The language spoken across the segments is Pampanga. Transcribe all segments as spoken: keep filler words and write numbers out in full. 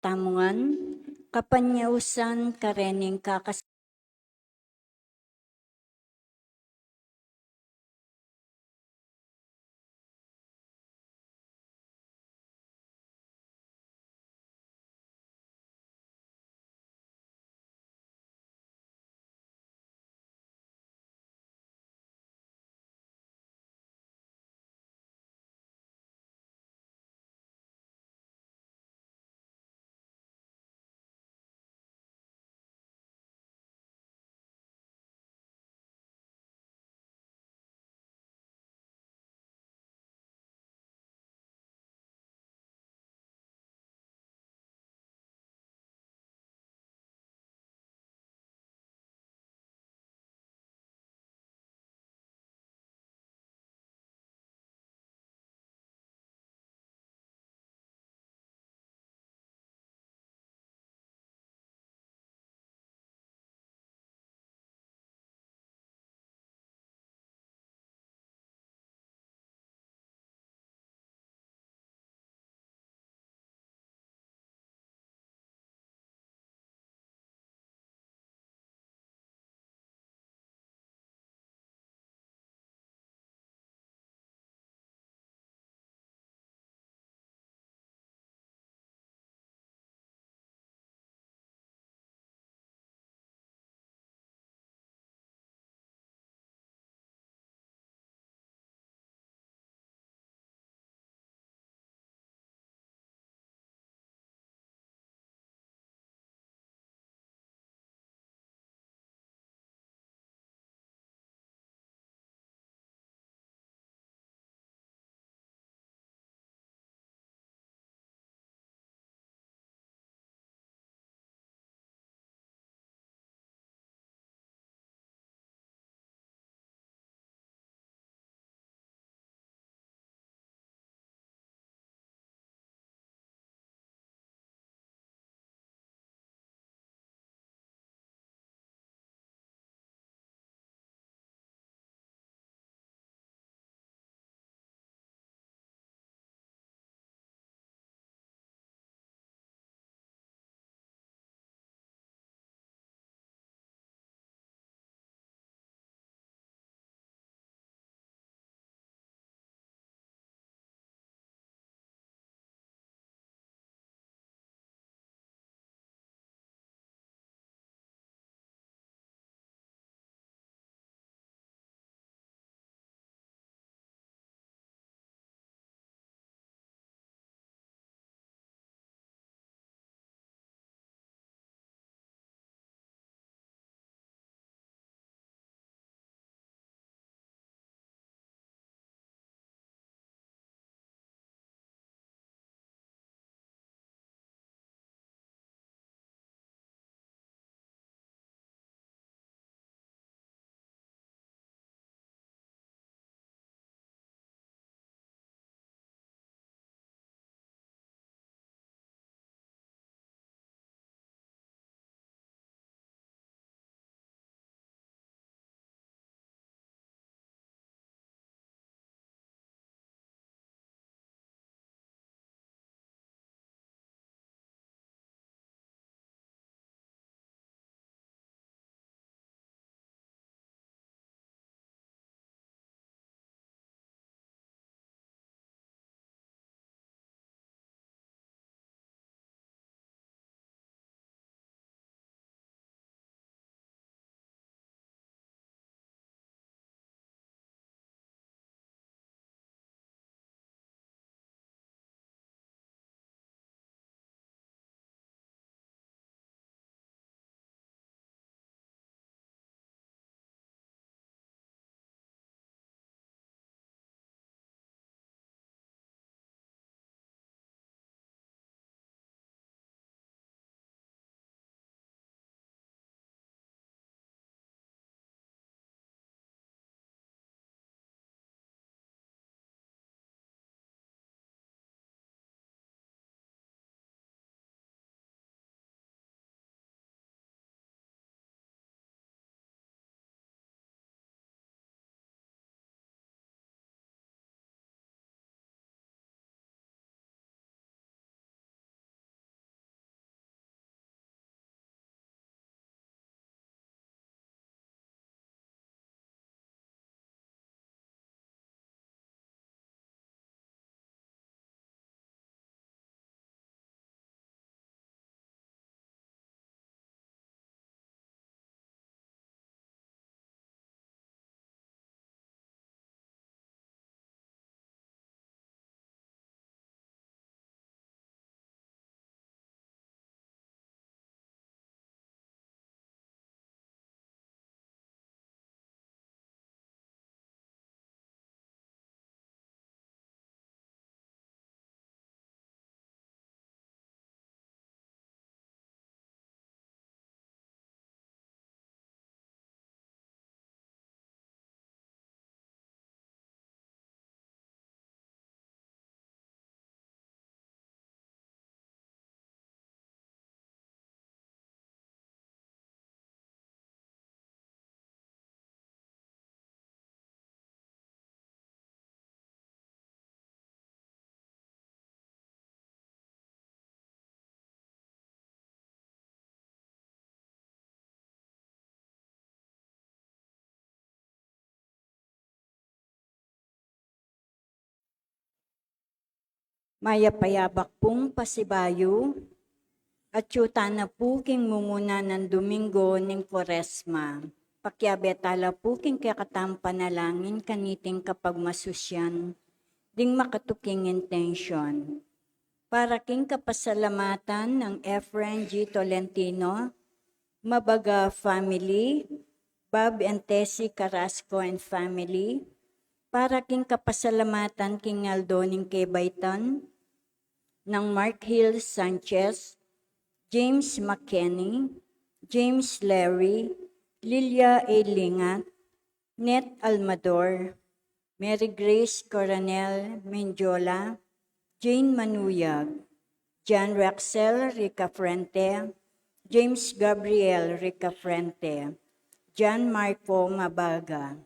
tamu ngan kapanyausan karening kakas Mayap a yabak pung pasibayu, atyu tana pu king mumuna nang Domingo ning Kuaresma. Pakiabe tala pu king kekatang panalangin kaniting kapagmasusian ding makatuking intensyon. Para king kapasalamatan nang Efren G. Tolentino, Mabaga family, Bob and Tessie Carrasco and family, para king kapasalamatan king aldo ning kebaitan nang Mark Hill Sanchez, James McKenney, James Larry, Lilia A. Lingat, Net Almador, Mary Grace Coronel Mendiola, Jane Manuyag, John Rexel Ricafrente, James Gabriel Ricafrente, John Marco Mabaga.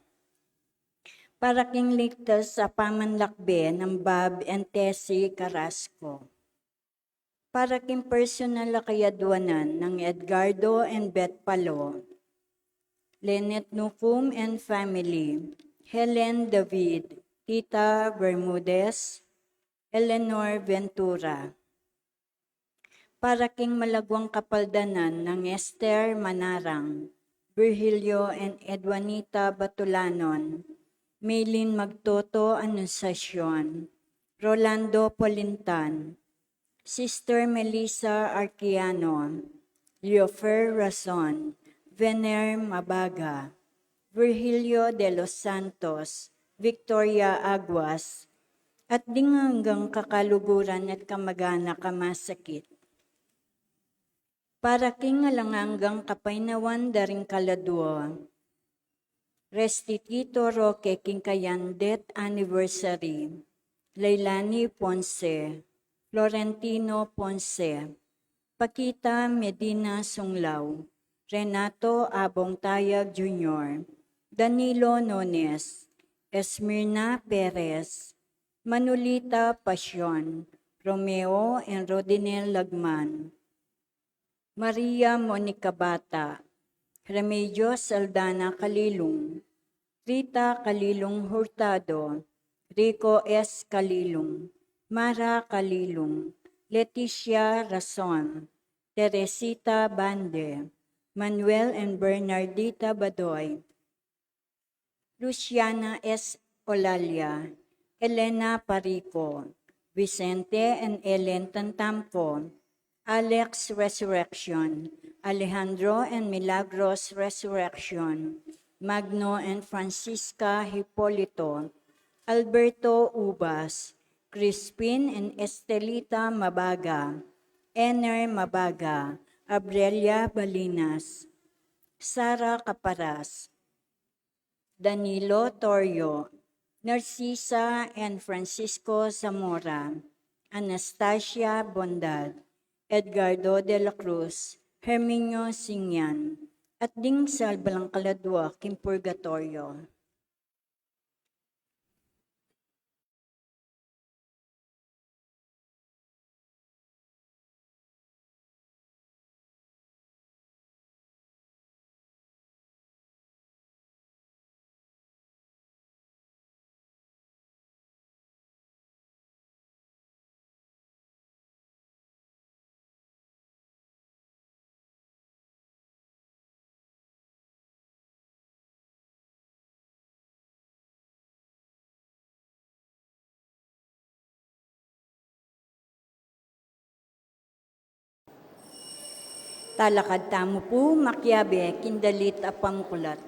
Para king ligtas a pamanlakbe nang Bob and Tessie Carrasco. Para king personal a kayadwanan nang Edgardo and Beth Palo, Lynette Nucum and family, Helen David, Tita Bermudez, Eleanor Ventura. Para king malagwang kapaldanan nang Esther Manarang, Virgilio and Edwanita Batulanon, Maylin Magtoto Anunciacion, Rolando Polintan, Sister Melissa Arquiano, Leofer Rason, Vener Mabaga, Virgilio de los Santos, Victoria Aguas, at ding anggang kakaluguran at kamag-anak a masakit. Para king alang anggang kapaynawan da ring kaladua. Restituto Roque king kayang death anniversary, Leilani Ponce, Florentino Ponce, Paquita Medina Sunglao, Renato Abong Tayag Junior, Danilo Nones, Esmirna Perez, Manolita Pasion, Romeo and Rodinel Lagman, Maria Monica Bata, Remedios Aldana Calilung, Rita Calilung Hurtado, Rico S. Calilung, Mara Calilung, Leticia Rason, Teresita Bande, Manuel and Bernardita Badoy, Luciana S. Olalia, Elena Parico, Vicente and Ellen Tantamco, Alex Resurrection, Alejandro and Milagros Resurrection, Magno and Francisca Hipolito, Alberto Ubas, Crispin and Estelita Mabaga, Ener Mabaga, Abrelia Balinas, Sara Caparas, Danilo Torrio, Narcisa and Francisco Zamora, Anastasia Bondad, Edgardo de la Cruz, Herminio Singyan, at ding sablang kaladua king purgatoryo. Talakad tamu pu makiabe king dalit a pamuklat.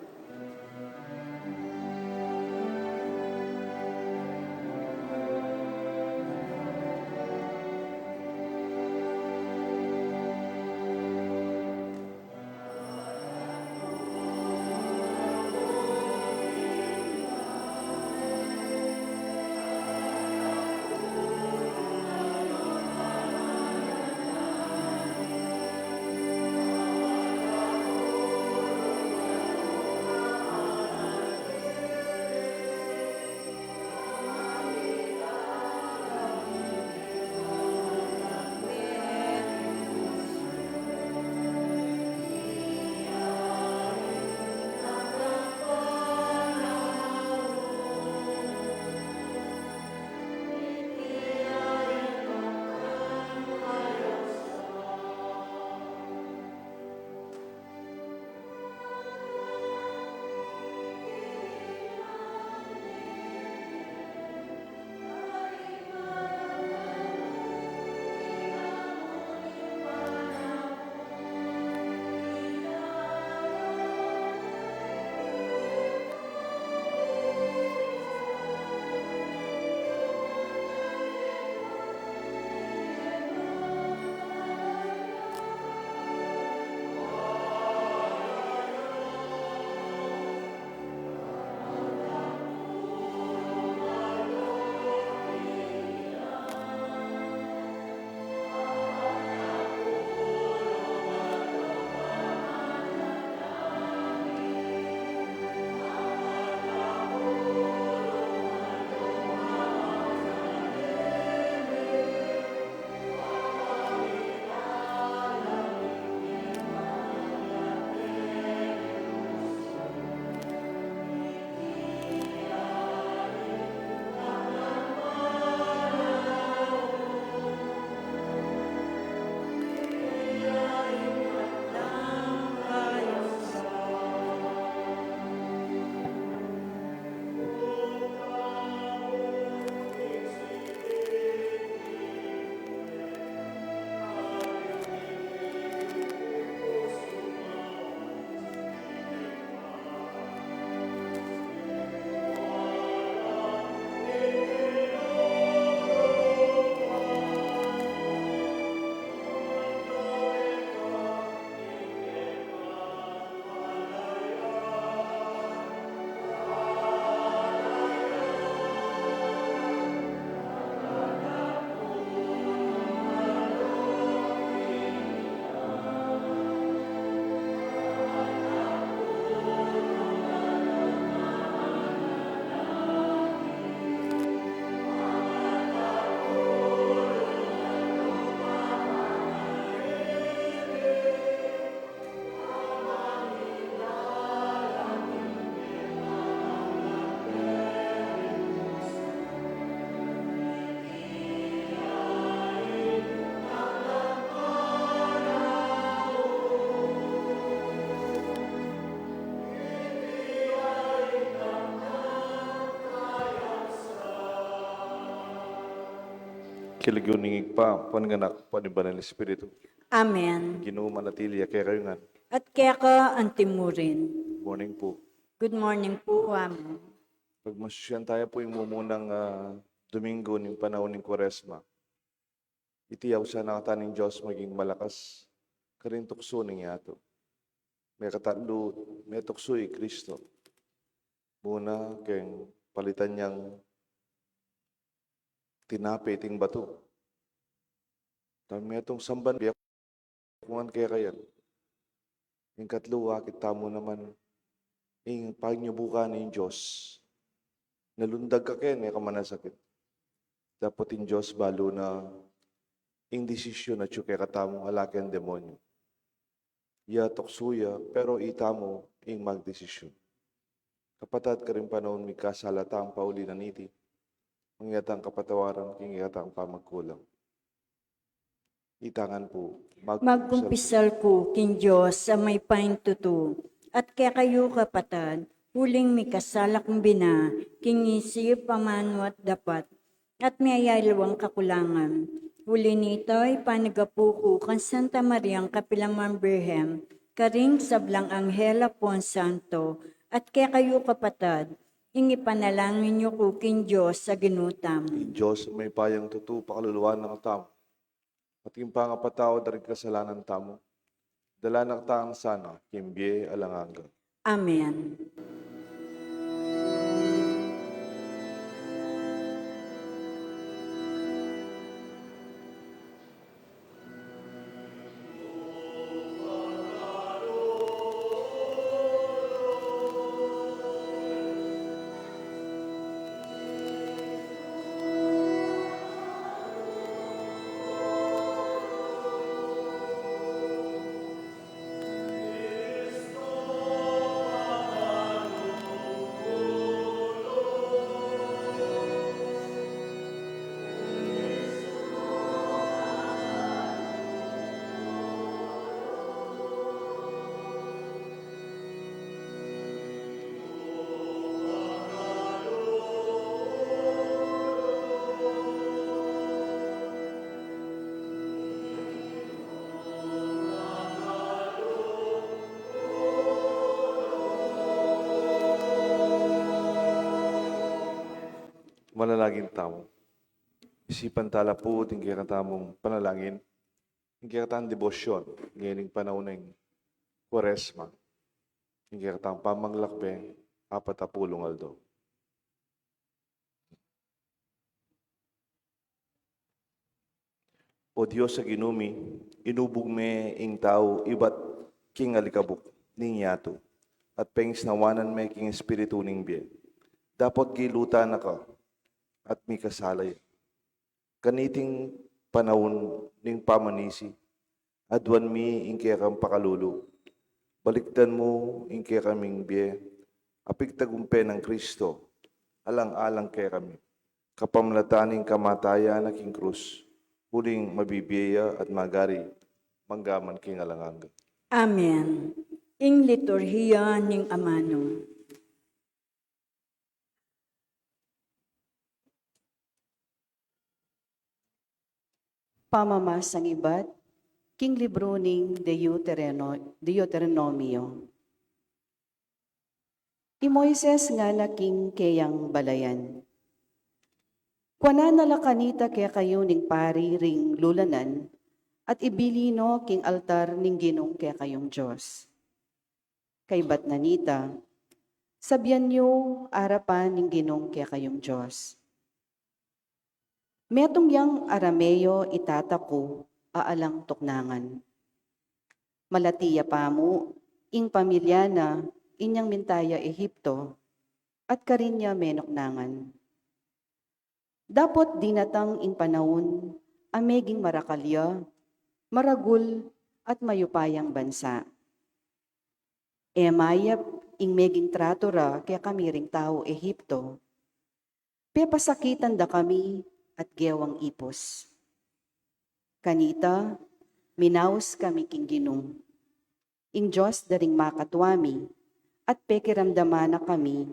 King lagyu ning Ibpa, ampon ning Anak, ampon ning Banal a Espiritu. Amen. Ginu manatili ya kekayu ngan. At keka antimurin. Morning po. Good morning po, Amo. Pagmasusyan tayu pu ing mumunang, ah, Domingo ning panaun ning Kuaresma. Iti ausan na katamu ning Dios maging malakas karing tuksu ning yatu. Mekatlu, metuksu i Kristo. Muna keng palitan yang tinape iting batu. Tang metung samban biak ngan kekayan. Ing katlu, akit tamu naman ing panyubukan ning Dios. Nalundag ka keni, e ka manasakit. Dapot ing Dios balu na ing desisyun atyu kekatamu, ala keng demonyu. Ya tuksu ya, pero itamu ing magdesisyun. Kapatad, karing panaun mikasala tang pauli na niti, mangya tang kapatawaran king kekatang pamagkulang. Ita ngan pu, magkumpisal ku king Dios a mayupayang tutu, at kekayu kapatad, uling mikasala kung bina, king isip, amanu at dapat, at miyayaliwang kakulangan. Uli nita, ipanyawad ku kang Santa Mariang kapilan man Birhen, karing sablang anghel ampon santo, at kekayu kapatad, ing ipanalangin yu ku king Dios a Ginu tamu. Ing Dios a mayupayang tutu pakaluluan na katamu, at ing pangapatawad da ring kasalanan tamu, dala na katamu sana king bie alang angga. Amen. Manalangin tamu. Isipan tala pu ing kekatamung panalangin, ing kekatang debosyon ngening panaun ning Kuaresma, ing kekatang pamanglakbe, apat a pulung aldo. O Dios a Ginu mi, inubug me ing tau ibat king alikabuk ning yatu, at pengisnawanan me king espiritu ning bie. Dapot gilutan na ka, at mikasala ya. Kaniting panaun ning pamanisi, aduan mi ing kekang pakalulu. Balikdan mu ing kekaming bie, a pigtagumpe nang Kristo, alang-alang kekami, kapamilatan ning kamatayan na king krus, uling mabibie ya at magari, mangga man king alang angga. Amen. Ing liturhiya ning amanu. Pamamasang ibat king libru ning Deutereno-, Deuteronomio. I Moises ngana king keyang balayan, kuanan na la kanita kekayu ning pari ring lulanan, at ibili no king altar ning Ginung kekayung Dios. Kaybat na nita, sabian yu arapan ning Ginung kekayung Dios, metung yang Arameo i tata ku a alang tuknangan. Malati ya pamu ing pamilya na inyang minta ya Ehipto, at karin ya menuknangan. Dapot dinatang ing panaun a meging marakal ya, maragul, at mayupayang bansa. E mayap ing meging tratu ra kekami ring tau Ehipto. Pepasakitan da kami at gewang ipus. Kanita, minaus kami king Ginu, ing Dios da ring makatua mi, at pekiramdaman na kami.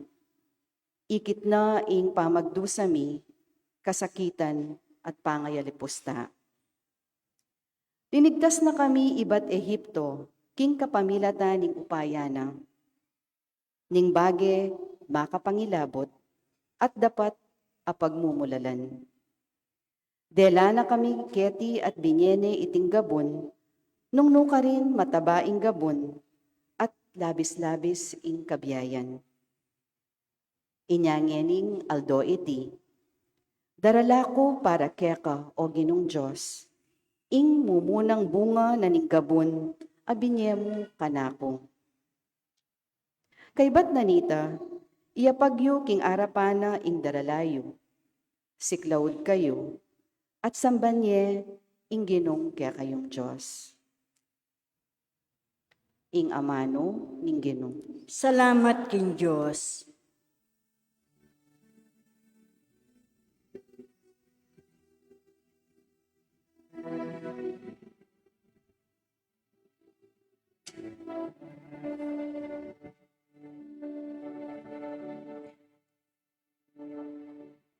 Ikit na ing pamagdusa mi, kasakitan, at pangayalipusta. Linigtas na kami ibat Ehipto, king kapamilatan ning upaya na, ning bage makapangilabot at dapat a pagmumulalan. Dela na kami keti at binye ne iting gabun, nung nukarin mataba ing gabun at labis-labis ing kabiayan. Inya ngening aldo iti, darala ku para keka, O Ginung Dios, ing mumunang bunga na ning gabun a binye mu kanaku. Kaybat na nita, iyapag yu king arapan na ing darala yu, siklaud kayu, at samban ye ing Ginung kekayung Dios. Ing amanu ning Ginu. Salamat king Dios.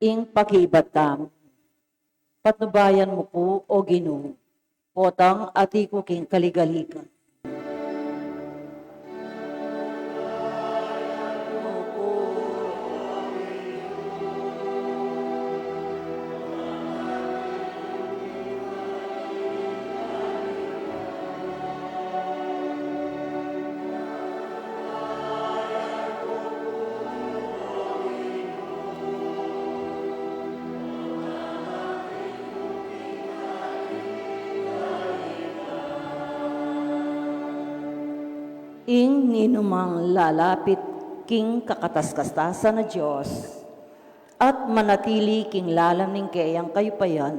Ing pakibat tamu. Patnubayan mu ku, O Ginu, potang ati ku king kaligaligan. Ing ninumang lalapit king kakatas-katasan a Dios, at manatili king lalam ning keyang kayupayan,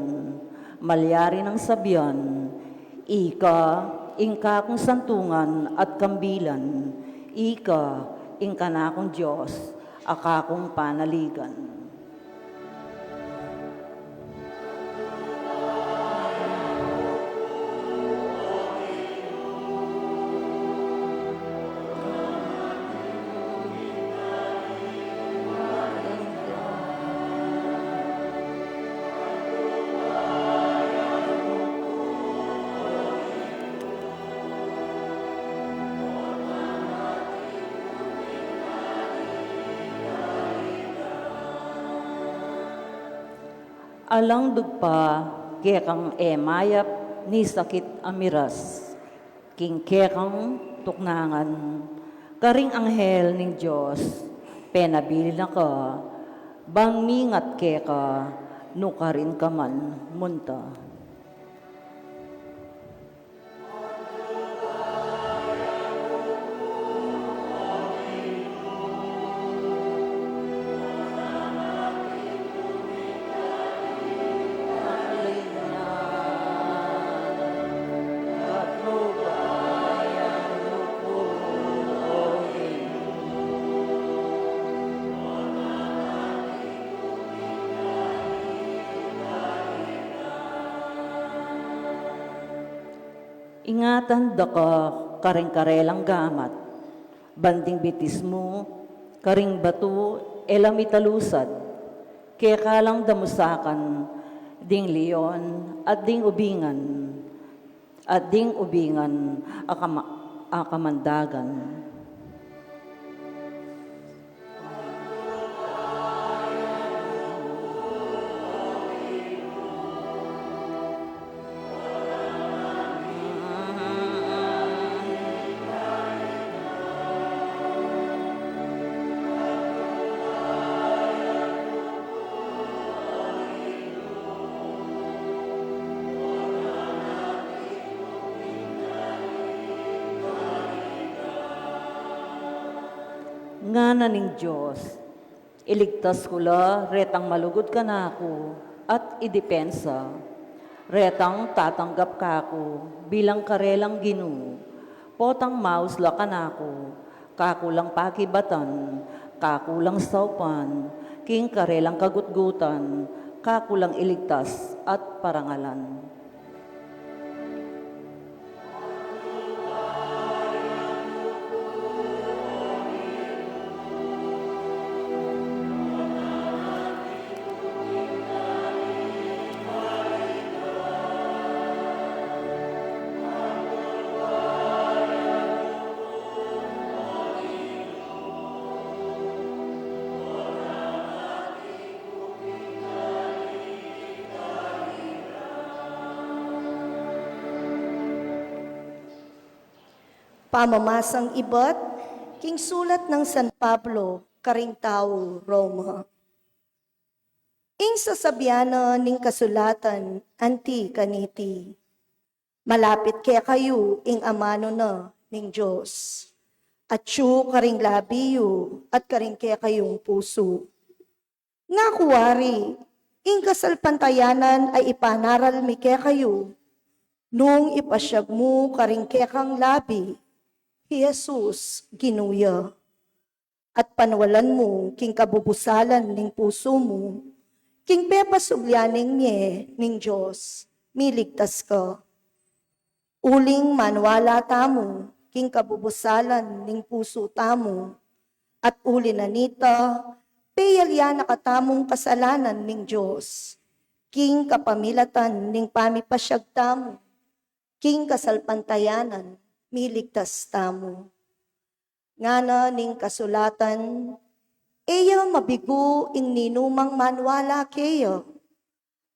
malyari nang sabian, Ika ing kakung santungan at kambilan, ika ing kanakung Dios a kakung panaligan. Alang dugpa kekang e mayap ni sakit a miras, king kekang tuknangan, karing anghel ning Dios, penabilin na ka, bang mingat keka, nukarin ka man munta. Ingatan da ka karing karelang gamat, ban ding bitis mu karing batu e la mitalusad, keka lang damusakan ding leon at ding ubingan, at ding ubingan a kama-, a kamandagan. Ngana ning Dios, iligtas ku la retang malugud kanaku at idepensa retang tatanggap kaku bilang karelang Ginu, potang maus la kanaku, kaku lang pakibatan, kaku lang saupan, king karelang kagutgutan, kaku lang iligtas at parangalan. Pamamasang ibat king sulat nang San Pablo karing tau Roma. Ing sasabian na ning kasulatan anti kaniti, malapit kekayu ing amanu na ning Dios, atyu karing labi yu at karing kekayung pusu. Nga ku wari, ing kasalpantayanan a ipanaral mi kekayu, nung ipasyag mu karing kekang labi, hi Jesus Ginu ya. At panwalan mu king kabubusalan ning pusu mu, king pepasublian ning mie ning Dios, miligtas ka. Uling manwala tamu king kabubusalan ning pusu tamu, at uli na nita, peyalian na katamung kasalanan ning Dios, king kapamilatan ning pamipasyag tamu king kasalpantayanan, miligtas tamu. Ngana ning kasulatan, e ya mabigu ing ninumang manwala keya,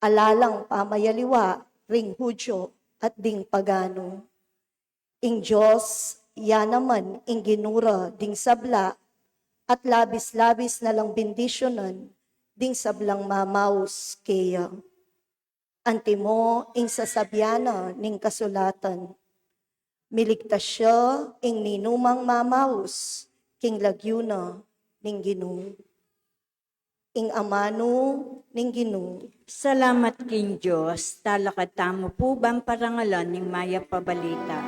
ala lang pamayaliwa ring Judio at ding pagano. Ing Dios ya naman ing Ginu ra ding sabla, at labis-labis na lang bendisyunan ding sablang mamaus keya. Antimo ing sasabian na ning kasulatan, miligtas ya ing ninumang mamaus king lagyu na ning Ginu. Ing amanu ning Ginu. Salamat king Dios. Talakad tamu pu ban parangalan ning mayap a balita.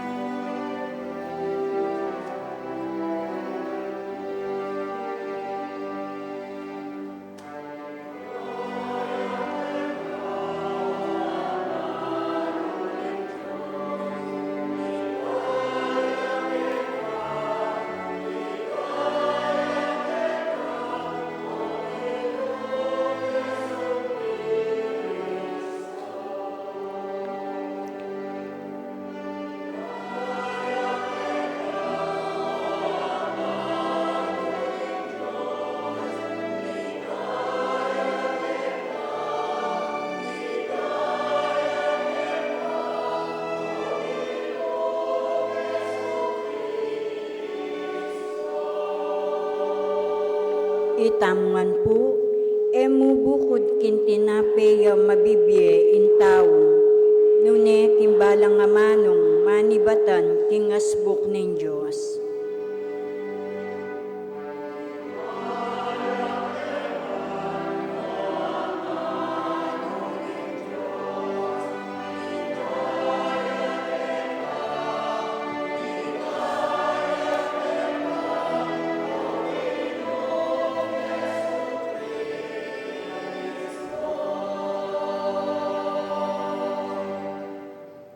Itamu ngan pu, e mu bukud king tinape ya mabibie ing tau, nune king balang amanung manibatan king asbuk ning Dios.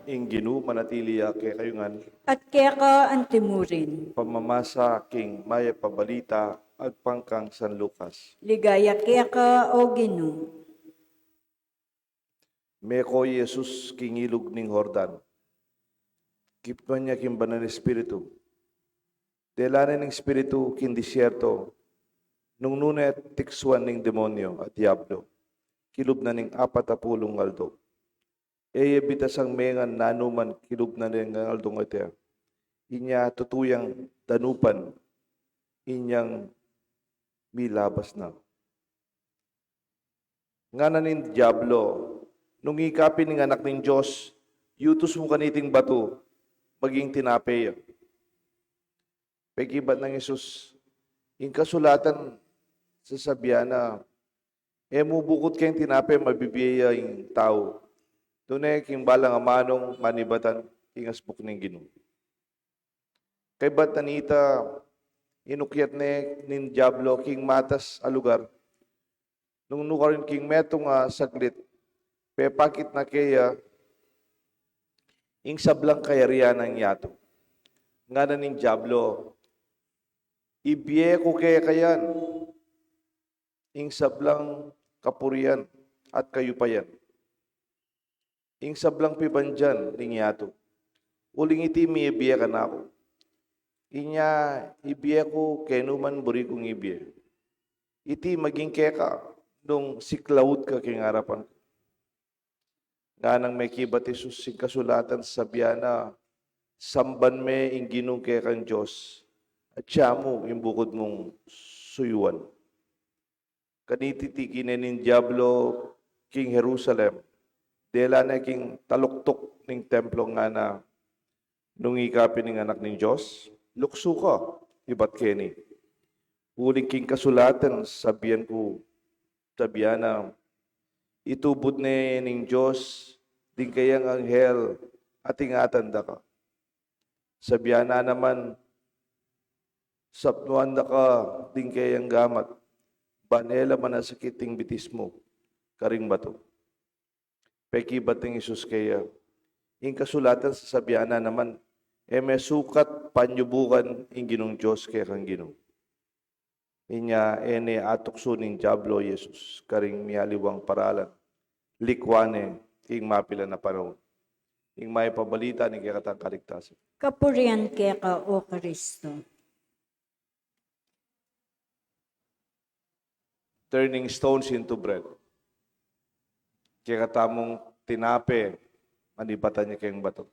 Ing Ginu manatili ya kekayu ngan. At keka antimurin. Pamamasa king mayap a balita agpang kang San Lucas. Ligaya keka, o Ginu. Meko i Jesus king ilug ning Jordan. Kipnuan ya king Banal a Espiritu. Dela ne ning Espiritu king desierto, nung nune tiksuan ning demonyo a diablo, kilub na ning apat a pulung aldo. E ya bitasang mengan nanuman kilub na ning aldong ete. Inya tutu yang danupan, inyang milabas na. Ngana ning diablo, nung ika pin ing Anak ning Dios, yutus mu kaniting batu maging tinape ya. Pekibat nang Jesus, ing kasulatan sasabian na, e mu bukud keng tinape mabibie ya ing tau, nune king balang amanung manibatan king asbuk ning Ginu. Kaybat na nita, inukyat ne ning diablo king matas a lugar. Nung nukarin king metung a saglit, pepakit na keya ing sablang kayarian ning yatu. Ngana ning diablo, ibie ku keka yan ing sablang kapurian at kayupayan, ing sablang pibandian ning yatu. Uling iti mibie kanaku. Inya ibie ku kenu man buri kung ibie. Iti maging keka nung siklaud ka king arapan ku. Nganang mekibat Jesus king kasulatan, sabian na, Samban me ing Ginung kekang Dios, at siya mu ing bukud mung suyuan. Kaniti tiki ne ning Diablo king Jerusalem, dela ne king taluktuk ning templo, ngana, nung ika pin ing Anak ning Dios, luksu ka ibat keni. Uling king kasulatan, sabian ku, sabian na, itubud ne ning Dios ding kayang anghel at ingatan da ka. Sabian na naman, sapnuan da ka ding kayang gamat, ban e la manasakit ing bitis mu karing batu. Pekibat nang Jesus keya, ing kasulatan sasabian na naman, e me sukat panyubukan ing Ginung Dios kekang Ginu. Inya e ne atuksu ning Diablo i Jesus karing mialiwang paralan, likuan ne king mapilan a panaun. Ing mayap a balita ning kekatang kaligtasan. Kapurian keka, O Kristo. Turning stones into bread. Kekatamung tinape, manibatan ne keng batu.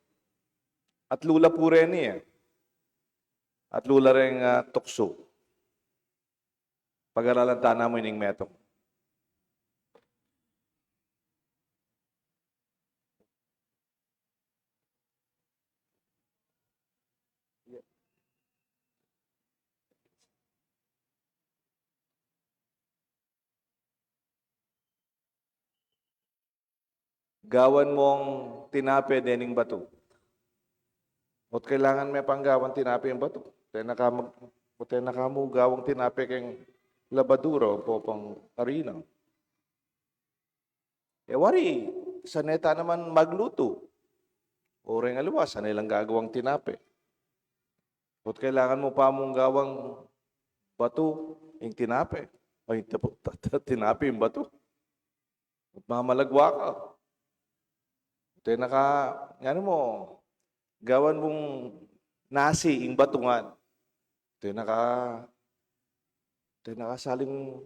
Atlu la pu reni e. Atlu la reng, ah, tuksu. Pag-aralan ta namu ining metung. Gawan mung tinape dening batu. Ot kailangan me pang gawan tinape ing batu? Tena ka mag-, o tena ka mu gawang tinape keng labadura o popang arina. E wari, sane ta naman maglutu. O reng aliwa, sane lang gagawang tinape. Ot kailangan mu pa mung gawang batu ing tinape? Ay, tapu-, ta-, ta-, tinape ing batu. Ot mamalagwa ka. Tena ka, ngana mu, gawan mung nasi ing batu ngan. Tena ka, tena ka saling,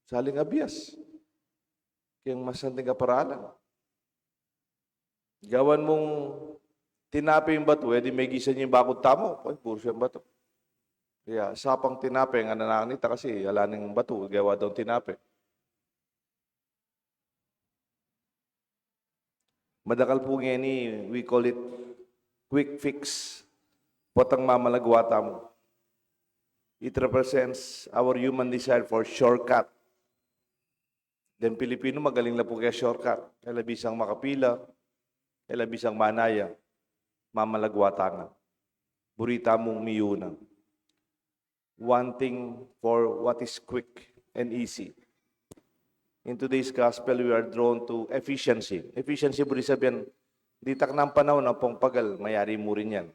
saling abias keng masanting a paralan. Gawan mung tinape ing batu, e di megisan ya ing bakud tamu, ay, puru siyang batu. Ya, sapang tinape, ngana nita kasi, ala neng batu, gawa dang tinape. Madakal pu ngeni, we call it quick fix. Potang mamalagwa tamu, it represents our human desire for shortcut. Deng Pilipino, magaling la pu keng shortcut. E la bisang makapila, e la bisang manaya, mamalagwa ta ngan. Buri tamung miyuna. Wanting for what is quick and easy. In today's gospel, we are drawn to efficiency. Efficiency, buri sabian, ditak nang panaun ampong pagal, mayari mu rin yan.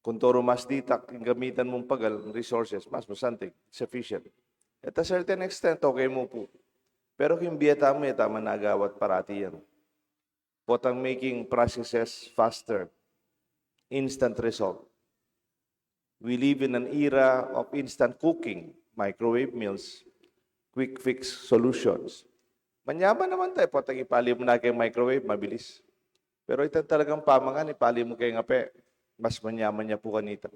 Kung toro mas ditak ing gamitan mung pagal, resources, mas masanting, sufficient. At a certain extent, okay mu pu. Pero king bie tamu, e ta man agawat parati yan. Potang making processes faster, instant result. We live in an era of instant cooking, microwave meals, quick fix solutions. Manyaman naman tayo, potang ipali mu na keng microwave, mabilis. Pero ita talagang pamangan, ipali mu keng ape, mas manyaman ya pu kanita.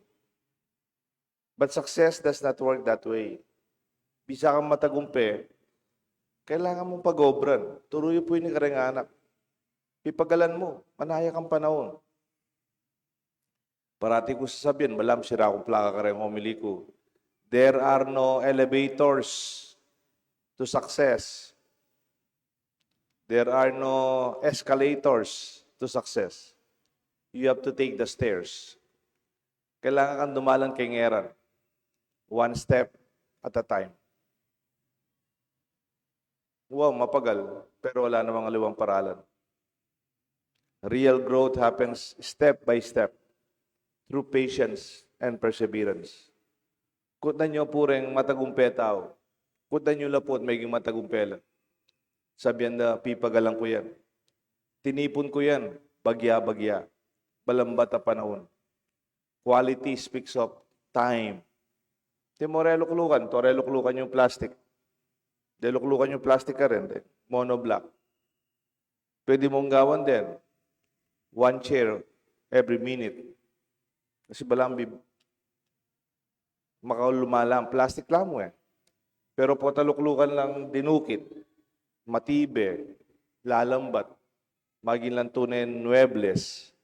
But success does not work that way. Bisa kang matagumpe, kailangan mung pag-obran. Turu yu pu ini kareng anak. Pipagalan mu, manaya kang panaun. Parati ku sasabian, balamu sira kung plaka kareng homily ku, there are no elevators to success. There are no escalators to success. You have to take the stairs. Kailangan kang dumalan keng eran, one step at a time. Wow, mapagal, pero ala namang aliwang paralan. Real growth happens step by step, through patience and perseverance. Kutnan yu pu reng matagumpe tau. Kutnan yu la pu at meging matagumpe la. Sabian da, pipagalan ku yan. Tinipun ku yan, bagya-bagya. Balambat a panaun. Quality speaks of time. Ti mo reluklukan, to reluklukan yung plastic. Deluklukan yung plastic karin, de. Monoblock. Pwede mung gawan den, one chair, every minute. Kasi balamu bi-, makalumalam, plastik la mu e. Pero pota luklukan lang dinukit, matibe, lalambat, maging lang tune muebles,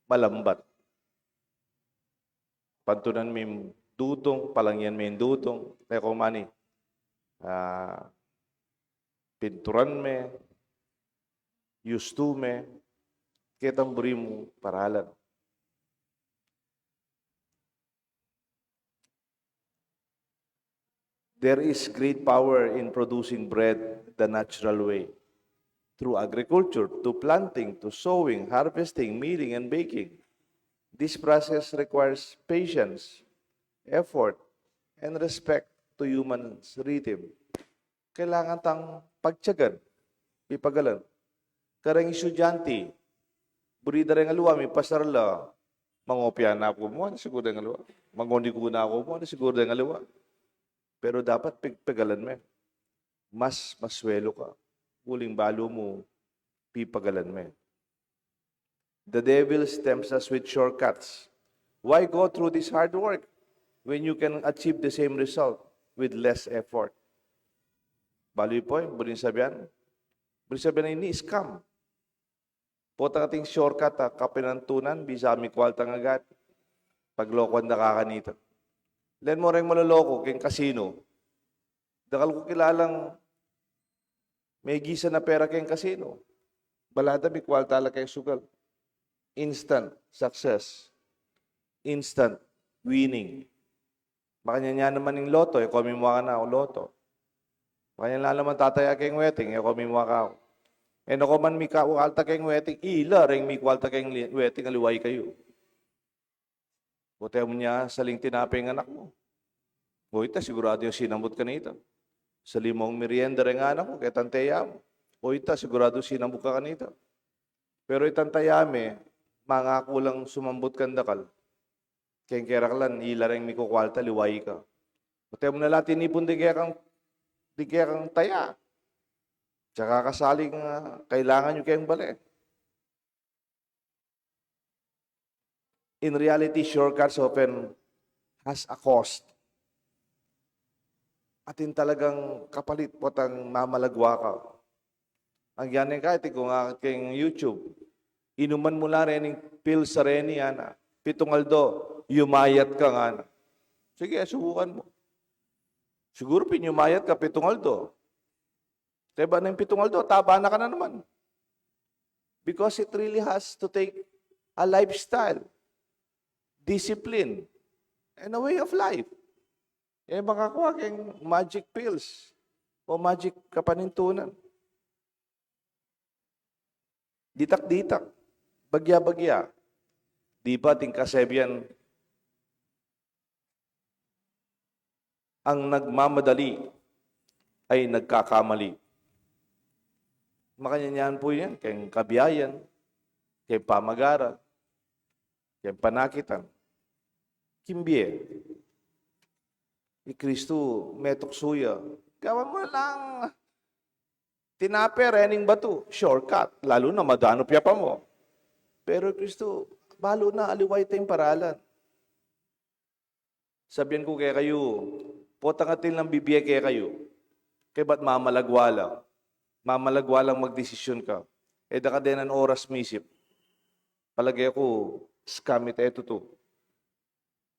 malambat. Pantunan me ing dutung, palangyan me ing dutung, e ko mani, ah, pinturan me, yustu me, ketang buri mu paralan. There is great power in producing bread the natural way, through agriculture, to planting, to sowing, harvesting, milling, and baking. This process requires patience, effort, and respect to human's rhythm. Kailangan tang pagtiyagan, pipagalan. Kareng estudyante, buri da reng aliwa, mipasar la, mangopya na ku mu, anu siguru deng aliwa? Mangoniku na ku mu, anu siguru deng aliwa? Pero dapat pig-, pagalan me. Mas maswelu ka uling balu mu pipagalan me. The devil tempts us with shortcuts. Why go through this hard work when you can achieve the same result with less effort? Balu yu pu, buring sabian, buring sabian ini scam. Potang atin shortcut a kapinantunan, bisa mikwalta agad. Paglokoan da ka kanita. Len mo reng maloloko keng kasino. Dakal ku kilalang megisan a pera keng kasino. Bala da mikwalta la keng sugal. Instant success. Instant winning. Makanyan ya naman ing lotto, e ko mimua ka na o lotto. Makanyan la naman tataya keng wedding, e ko mimua ka o. E na ko man mikwalta keng wedding, ila reng mikwalta keng li-, wedding, aliwa ikayu. Bote mu nya saling tinape ing anak mu. O ita, siguradu yang sinambut kanita. Sali mung merienda reng anak mu, ketang teya mu. O ita, siguradu sinambut ka kanita. Pero itang teya me, mangaku lang sumambut kang dakal. Keng keraklan, ila reng mikukwalta, aliwa ika. Bote mu na la tinipun ding kekang, ding kekang teya. Tsaka ka saling, ah, kailangan yu keng bale. In reality, shortcuts often has a cost. Atin talagang kapalit potang mamalagwa ka. Ang yan e ka, iti ku nga keng YouTube. Inuman mu la rening pills a reni, ana. Pitung aldo, yumayat ka, ngana. Sige, subukan mu. Siguru pin yumayat ka pitung aldo. Kaybat ning pitung aldo, taba na ka na naman. Because it really has to take a lifestyle, discipline, and a way of life. E makakua keng magic pills o magic kapanintunan. Ditak-ditak, bagya-bagya. Dibat ing kasebian, ang nagmamadali ay nagkakamali. Makanyan yan pu yan, keng kabiayan, keng pamagaral, keng panakitan. King bie, i Kristu metuksu ya. Gawan mu lang tinape, rening batu, shortcut, lalu na madanup ya pa mu. Pero i Kristu, balu na, aliwa ita ing paralan. Sabian ku kekayu, potang atin lang bibie kekayu, kaybat mamalagwa lang, mamalagwa lang magdesisyun ka. E da ka denan oras misip. Palage ku, scam ita e tutu.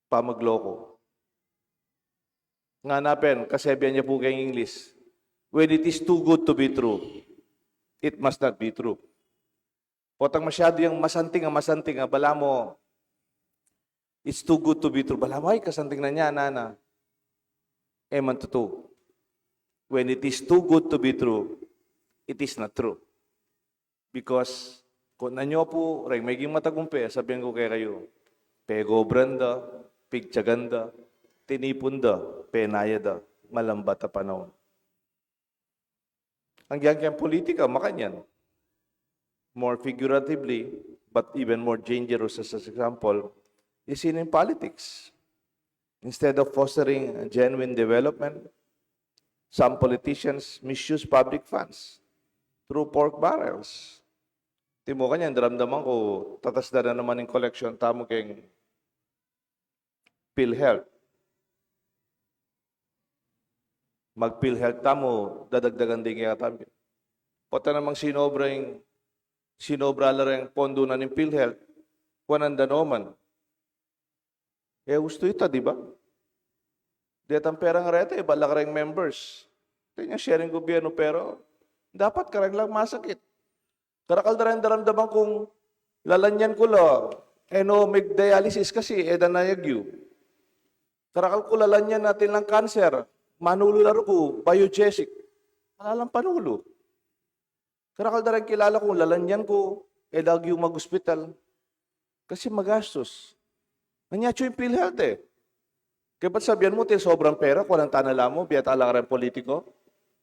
Pamagloko. Ngana pin, kasebian ya pu keng English, "When it is too good to be true, it must not be true." Potang masyadu yang masanting a, masanting a, balamu, "It's too good to be true." Balamu, "Ay, kasanting na niyan, ana." E man tutu. When it is too good to be true, it is not true. Because kung nanyo pu reng meging matagumpe, sabian ku kekayu, pegobran da, pigtiyagan da, tinipun da, penaya da, malambat a panaun. Ang yan keng politika, makanyan. More figuratively, but even more dangerous as an example, is seen in politics. Instead of fostering genuine development, some politicians misuse public funds through pork barrels. Timo kanyan, daramdaman ku, tatas da na naman ing collection tamu keng PhilHealth. Mag-PhilHealth tamu, dadagdagan ding kekatamu. Pota namang sinobra ing, sinobra la reng pondo na ning PhilHealth, kuanan da no man. E, ustu ita, di ba? Detang pera reta, ibat la kareng members. Te, nya sharing gobyerno, pero dapat kareng lang masakit. Karakal da reng daramdaman kung lalanyan ku la, e no mig-dialysis kasi e da na agyu. Karakal ku lalanyan atin lang cancer, manulu la ruku, Biogesic. Ala lang panulu. Karakal da reng kilala kung lalanyan ku, e da agyu mag-ospital. Kasi magastus. Anya atyu ing PhilHealth e. Kaybat sabian mu, atin sobrang pera, kuanan ta na la mu, bie ta la kareng politiko.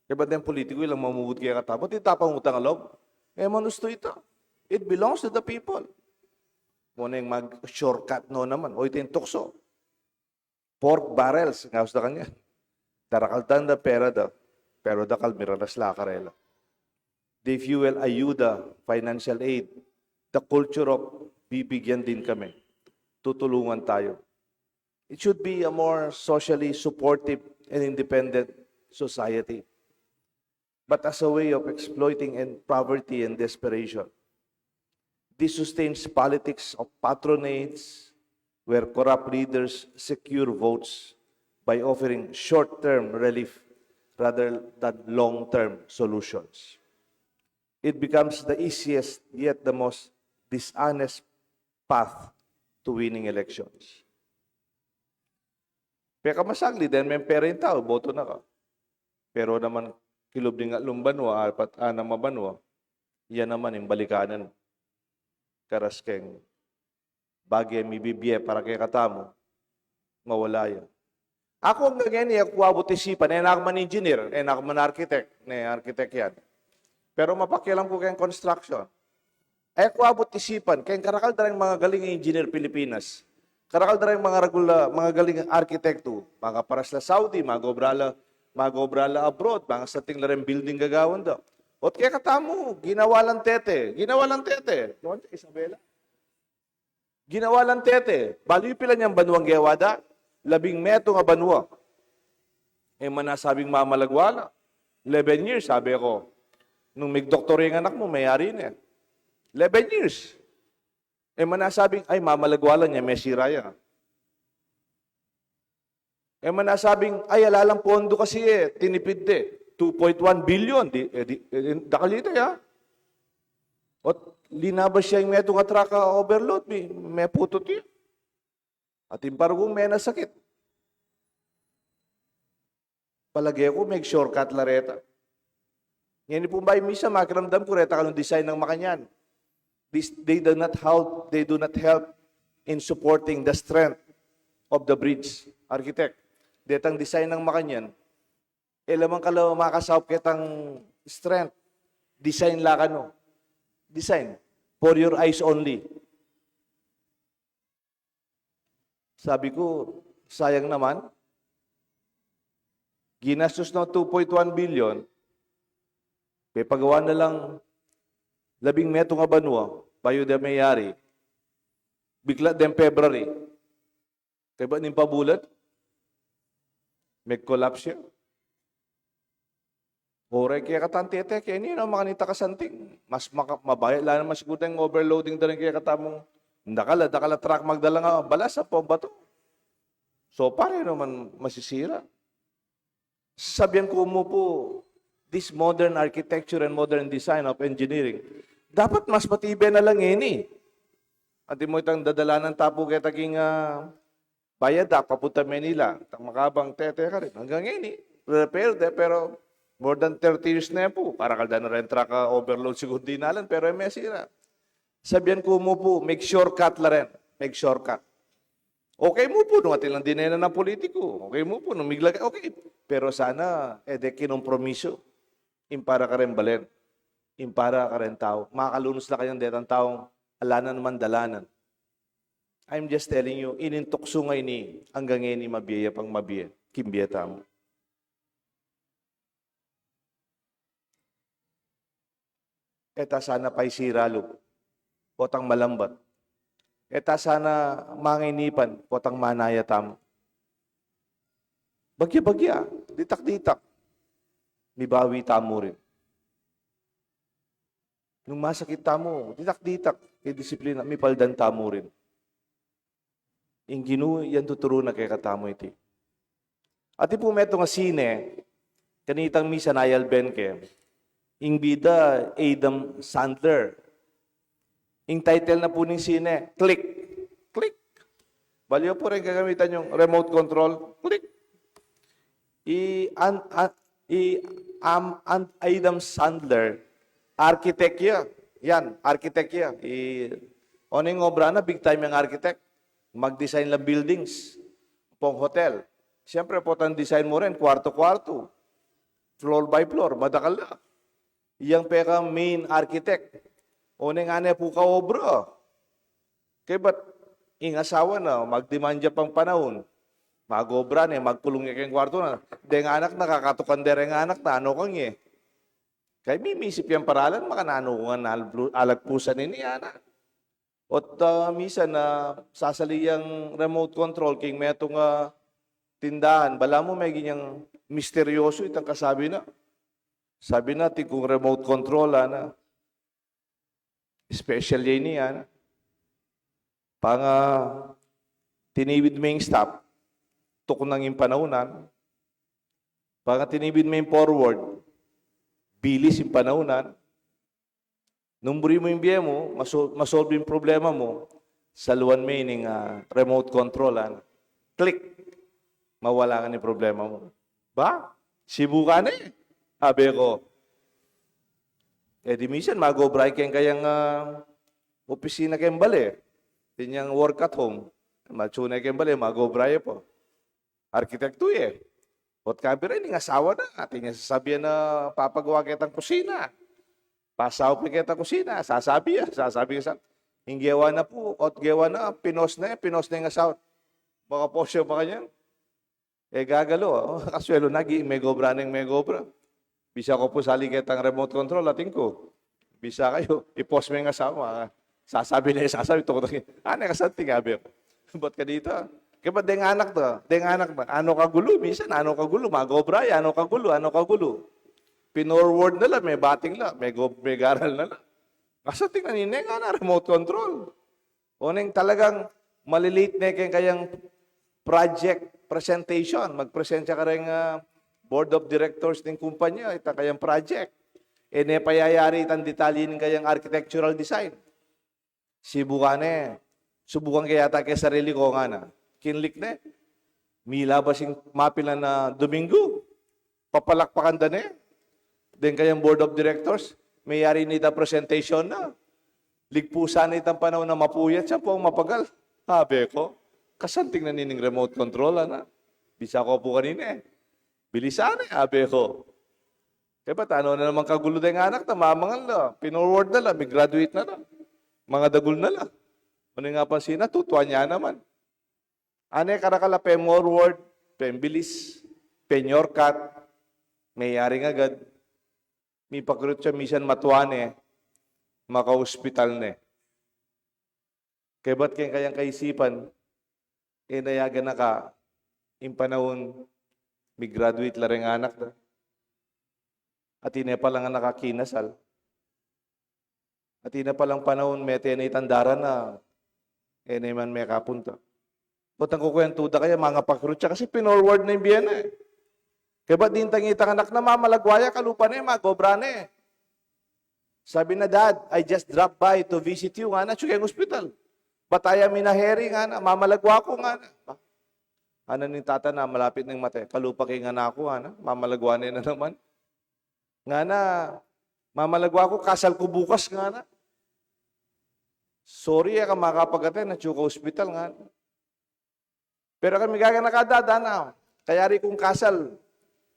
Kaybat deng politiko, ilang mamubut kekatamu, atin ta pang utang a lub. E man ustu ita. It belongs to the people. Mu neng mag-shortcut no naman. O, ita ing tuksu. Pork barrels, ngana da kanyan. Darakal da ing pera da, pero dakal miralas la karela. If you will ayuda, financial aid, the culture of bibigyan din kami. Tutulungan tayo. It should be a more socially supportive and independent society, but as a way of exploiting and poverty and desperation. This sustains politics of patronage, where corrupt leaders secure votes by offering short-term relief rather than long-term solutions. It becomes the easiest yet the most dishonest path to winning elections. Pekamasaglit, deng meng pera ing tau, boto na ka. Pero naman kilub ding atlung banua, apat, anam a banua, yan naman ing balikanan. Karas keng bage mibibie para kekatamu, mawala ya. Aku anggang ngeni, e ku abut isipan, e na ku man engineer, e na ku man architect, ne architect yan. Pero mapakialam ku keng construction. E ku abut isipan, keng karakal da reng magagaling a engineer Pilipinas. Karakal da reng magagula-, magagaling a arkitektu, makaparas la Saudi, mag-obra la, mag-obra la abroad, makasating la reng building gagawan da. Ot kekatamu, ginawa lang tete, ginawa lang tete. Doon sa Isabela. Ginawa lang tete. Balu yu pila nyang banuang gewa da? Labing metung a banua. E man nasabing mamalagwa la. Eleven years, sabi ku. Nung mig-doktor ing anak mu, mayari ne. Eleven years. E man nasabing, ay, mamalagwa la, nya mesira ya. E man nasabing, ay, ala lang pondo kasi e, tinipid de. Two point one billion, di, e, di, e, dakal ita ya. Ot linabas ya ing metung a truck a overload, mi, meputut ya. Atin pa rugung menasakit. Palage ku, meg-shortcut la reta. Ngeni pung bayu, minsan makiramdam ku reta kanu design nang makanyan. This, they do not help, they do not help in supporting the strength of the bridge. Architect, detang design nang makanyan, e la man kanu makasaup ketang strength. Design la kanu. Design. For your eyes only. Sabi ku, sayang naman. Ginastus na two point one billion, pepagawa na lang labing metung a banua, bayu de meyari. Bigla deng February, kaybat ning pabulan, meg-collapse ya. Oray kekatang tete, keni na, makanita ka santing. Mas maka-, mabaya la naman siguru deng overloading da ring kekatamung dakal a, dakal a truck magdala nga balas ampong batu. So, pare naman masisira. Sabian ku mu pu, this modern architecture and modern design of engineering, dapat mas patibe na la ngeni. Anti mo itang dadalanan ta pu keta king, ah, Viaduct papunta Manila, tang makabang tete karin. Anggang ngeni, repair de, pero more than thirty years na yan pu. Para kalda na reng truck a overload siguru dinalan, pero e mesira. Sabian ku mu pu, meg-shortcut la rin. Meg-shortcut. Okay mu pu nung atin lang dinenan a politiku. Okay mu pu nung miglage, okay. Pero sana, e de kinompromiso. Ing para kareng balen. Ing para kareng tau. Makalunus la kayang detang taung ala na naman dalanan. I'm just telling you, ining tuksu ngeni, anggang ngeni mabie ya pang mabie, king bie tamu. E ta sana paisira lub. potang malambat. E ta sana mangainipan, potang manaya tamu. Bagya-bagya, ditak-ditak, mibawi tamu rin. Nung masakit tamu, ditak-ditak, e disiplina, mipaldan tamu rin. Ing Ginu, yan tuturu na kekatamu iti. Atin pu metung a sine, kanitang misan ayalben ke, ing bida Adam Sandler. Ing title na pu ning sine, Click. Click. Balu yu pu ring gagamitan yung remote control. Click. I, an, an, i, am, an, Adam Sandler, architect ya. Yan, architect ya. I, o ning obra na, big time yang architect. Mag-design lang buildings. Pong hotel. Siyempre, potang design mu rin, kwartu-kwartu. Floor by floor, madakal na. Yang peka main architect. O ning ane pu ka obra. Kaybat, ing asawa na, magdemand ya pang panaun. Mag-obra ne, magkulung ya keng kwartu na. Deng anak na, kakatukan de reng anak na, anu kang e. Kaya mimisip yang paralan, makananu kung alagpusan ini, ana. Ot, ah, misan na sasali yang remote control, king metung a tindahan, balamu meging yang misteryoso itang kasabi na. Sabi na, atin kung remote control, ana. Special ya ini, ana. Panga tiniwid me ing stop, tuknang ing panaunan. Panga tiniwid me ing forward, bilis ing panaunan. Nung buri mu ing bie mu, maso-, masolve ing problema mu, saluan me ining, ah, remote control, ana. Click. Mawala ngan ing problema mu. Ba? Sibukan ne. Abe ko. E di misan, mag-obra keng kayang, ah, opisina keng bale. Atin yang work at home. Matsu ne keng bale, mag-obra ya pa. Arkitektu ya. Ot kabira, ining asawa na, atin yang sasabian na papagawa ketang kusina. Pasaup ya ketang kusina, sasabi ya, sasabi ya sa, ing gewa na pu, ot gewa na, pinost ne, pinost ne ing asawa. Makapost ya pa kanyan. E gagalu, o, kaswelu na, gi, megobra neng megobra. Bisa ko pu sali ketang remote control, atin ku. Bisa kayu, i-post me ing asawa, sasabi ne, sasabi, tuknang, ane kasanting, abe ku. Bat kanita? Kaybat deng anak ta, deng anak ta, anu kagulu, misan, anu kagulu, mag-obra ya, anu kagulu, anu kagulu. Pinorward na la, mebating la, mego-, megaral na la. Kasanting na nine, ngana, remote control. O neng talagang mali-late ne keng kayang project presentation, magpresenta kareng, ah, board of directors ning kumpanya, itang kayang project. E ne pa yayari itang detalye ning kayang architectural design. Sibukan ne, subukan ke yata keng sarili ko, ngana. Kinlik ne, milabas ing mapilan a Dominggu, papalakpakan da ne. Deng kayang board of directors, meyari ne itang presentation na. Ligpusan ne itang panaun a mapuyat, siya pu ang mapagal. Abe ko, kasanting na nining remote control, ana. Bisa ko pu kanine. Bilisan ne, abe ko. Kaybat anu na naman kagulu deng anak ta, mamangan la, pinorward na la, mi-graduate na la. Mangadagul na la. Unu ing apansin na, tutuan ya naman. Ane karakal a pemorward, pembilis, penyorkat, meyari ngagad, mipakirut ya misan matua ne, makaospital ne. Kaybat keng kayang kaisipan, e na ya ganaka ing panaun mi-graduate la reng anak da. Atin ne palang anak a kinasal. Atin ne palang panaun mete ne itang daran na, e ne man mekapunta. Potang kukwentu da kaya, mangapakirut ya kasi pinorward na ing bie na e. Kaybat dintang itang anak na, mamalagwa ya, kalupa ne, mag-obra ne. Sabi na, "Dad, I just dropped by to visit you," ngana, atsu keng ospital. "But I am in a hurry," ngana, "mamalagwa ku," ngana. Ngana ning tata na, malapit neng mate, "Kalupa ke ing anak ku," ngana, "mamalagwa ne na naman." Ngana, "Mamalagwa ku, kasal ku bukas," ngana. "Sorry, e ka makapag-attend, atsu ka ospital," ngana. Pero kami gaganaka, dad, ana, kayari kung kasal,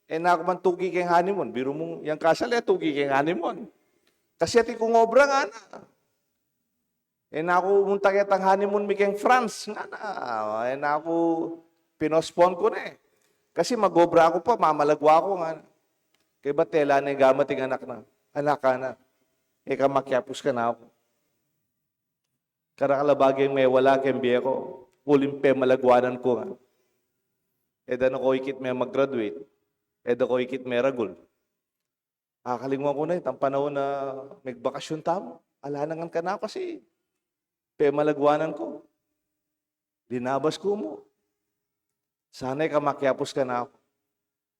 e na ku man tuki keng honeymoon. Biru mu, yang kasal, e tuki keng honeymoon. Kasi atin kung obra, ngana. E na ku munta ketang honeymoon mi keng France, ngana. E na ku, pinospon ku ne. Kasi mag-obra ku pa, mamalagwa ku, ngana. Kaybat tela ne gamat ing anak na. "Anak," ngana, "e ka makiapus kanaku." Karakal a bagay ing mewala keng bie ku, uling pemalaguanan ku nga. E da na ku ikit me mag-graduate, e da ku ikit meragul. Akalingwan ku na itang panaun a megbakasyon tamu. Ala na ngan kanaku kasi pemalaguanan ku. Linabas ku mu. Sana e ka makiapus kanaku.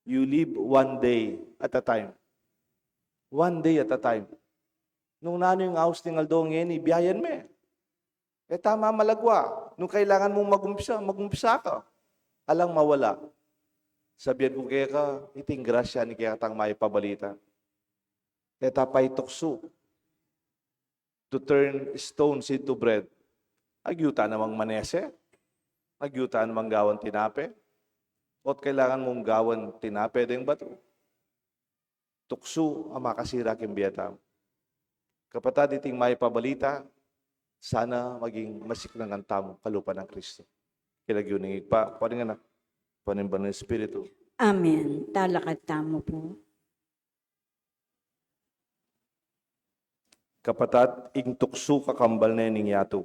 You live one day at a time. One day at a time. Nung nanu ing aus ning aldo ngeni, biayan me. E ta mamalagua. Nung kailangan mung magumpisa, magumpisa ka. Alang mawala. Sabian ku keka, iting grasya ning kekatang maipabalita. E ta paituksu. To turn stones into bread. Agyu ta namang manese, agyu ta namang gawan tinape, o't kailangan mung gawan tinape deng batu. Tuksu a makasira king bie tamu. Kapatad, iting maipabalita, sana maging masiknangan tamu kalupa nang Kristo. King lagyu ning Ibpa, ning Anak, ning Banal Espiritu. Amen. Talakad tamu pu. Kapatad, ing tuksu kakambal ne ning yatu.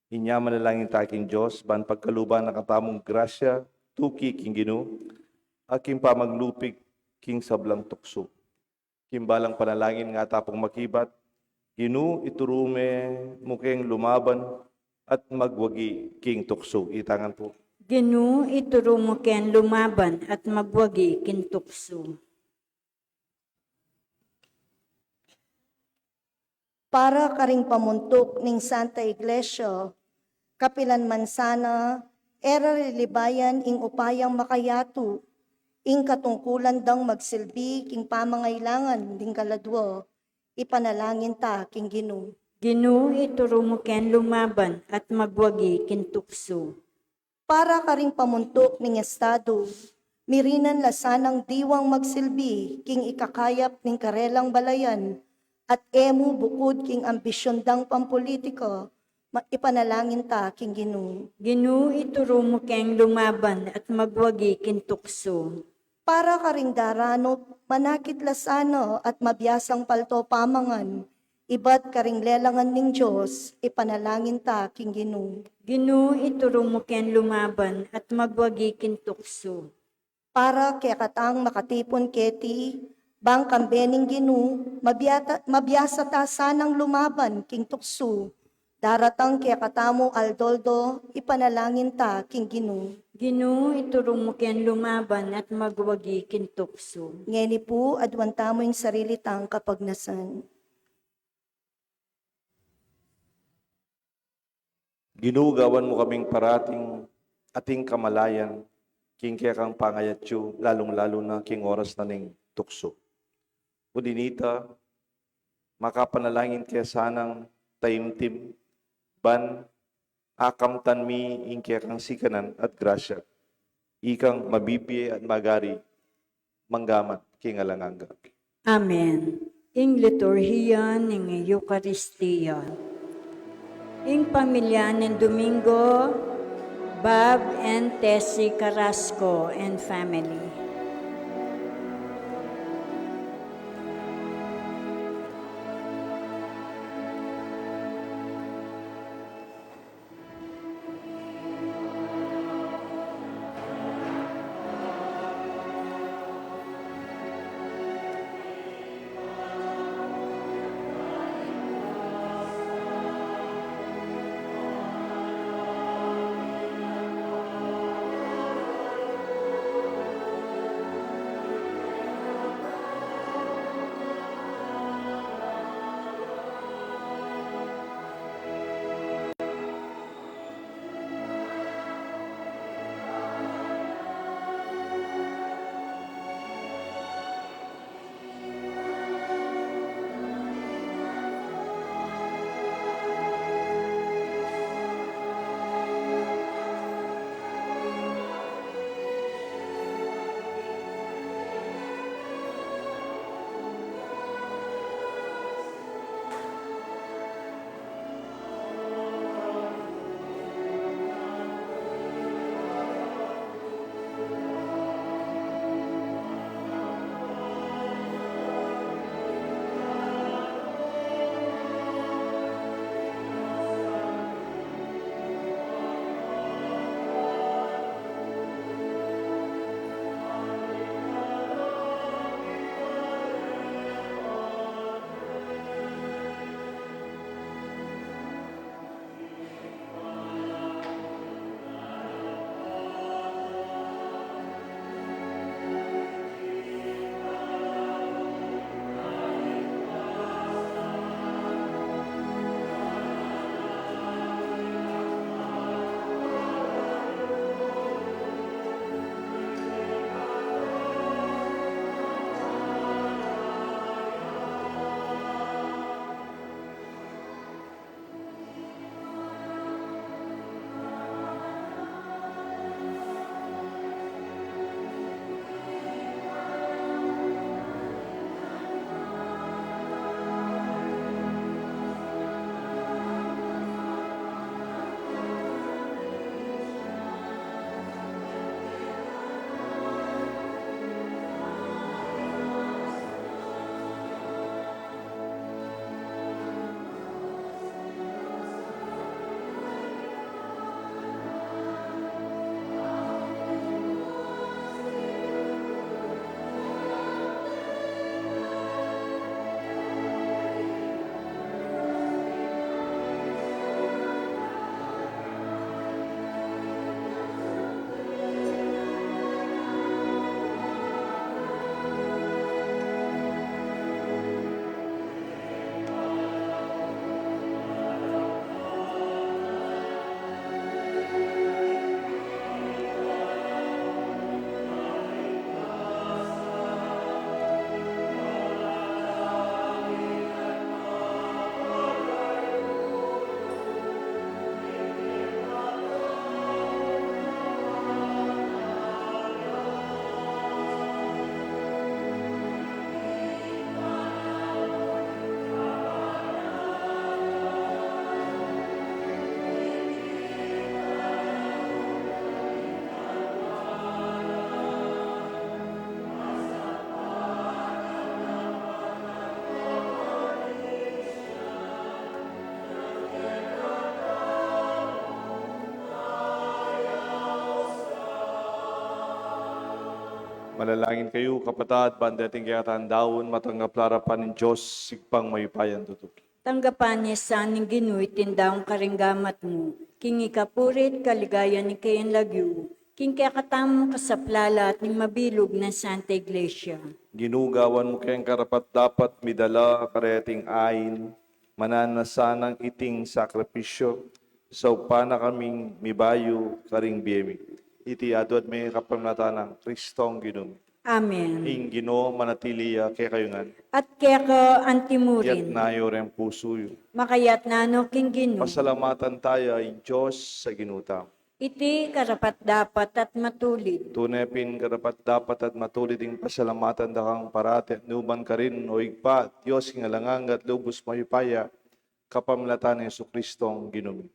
Inya manalangin ta king Dios, ban pagkaluban na katamung grasya, tuki king Ginu, at king pamaglupig king sablang tuksu. King balang panalangin nga ta pung makibat, Ginu, ituru me mu keng lumaban at magwagi king tuksu. Ita ngan pu. Ginu, ituru mu keng lumaban at magwagi king tuksu. Para karing pamuntuk ning Santa Iglesia, kapilan man sana, e ra lilibayan ing upayang makayatu, ing katungkulan dang magsilbi king pamangailangan ding kaladua, ipanalangin ta king Ginu. Ginu, ituru mu keng lumaban at magwagi king tuksu. Para karing pamuntuk ning estadu, mirinan la sanang diwang magsilbi king ikakayap ning karelang balayan, at e mu bukud king ambisyun dang pampulitika, ma-, ipanalangin ta king Ginu. Ginu, ituru mu keng lumaban at magwagi king tuksu. Para karing daranup, manakit la sana at mabiasang palto pamangan, ibat karing lelangan ning Dios, ipanalangin ta king Ginu. Ginu, ituru mu keng lumaban at magwagi king tuksu. Para kekatang makatipun keti, bang kambe ning Ginu, mabiata-, mabiasa ta sanang lumaban king tuksu, daratang kekatamu aldo-aldo, ipanalangin ta king Ginu. Ginu, ituru mu keng lumaban at magwagi king tuksu. Ngeni pu, aduan tamu ing sarili tang kapagnasan. Ginu, gawan mu kaming parating ating kamalayan king kekang pangayatyu, lalung-lalu na king oras na ning tuksu. Uli na nita, makapanalangin ke sanang taimtim, ban akamtan mi ing kekang sikanan at grasya. Ikang mabibie at magari, manggamat king alang angga. Amen. Ing liturhiya ning Eukaristia. Ing pamilya ning Domingo, Bob and Tessie Carrasco and family. Manalangin kayu, kapatad, ban deting kekatamung daun, matanggap la arapan ning Dios, Ibpang mayupayang tutu. Tanggapan na sa ning Ginu iting daun karing gamat mu, king ikapuri at kaligayan ning keyang lagyu, king kekatamung kasaplalan at ning mabilug nang Santa Iglesia. Ginu, gawan mu keng karapat-dapat midala kareting ain, mananu na sanang iting sakripisyu, saupan na kaming mibayu karing bie mi. Iti aduan mi kapamilatan nang Kristong Ginu mi. Amen. Ing Ginu manatili ya kekayu ngan. At keka antimurin. Iyatas yu reng pusu yu. Makayatas no king Ginu. Pasalamatan taya ing Dios a Ginu tamu. Iti karapat-dapat at matulid. Tune pin karapat-dapat at matulid ing pasalamatan da kang parati at nukarin man, O Ibpa, Dios king alang angga at lubus mayupaya, kapamilatan nang Jesucristong Ginu mi.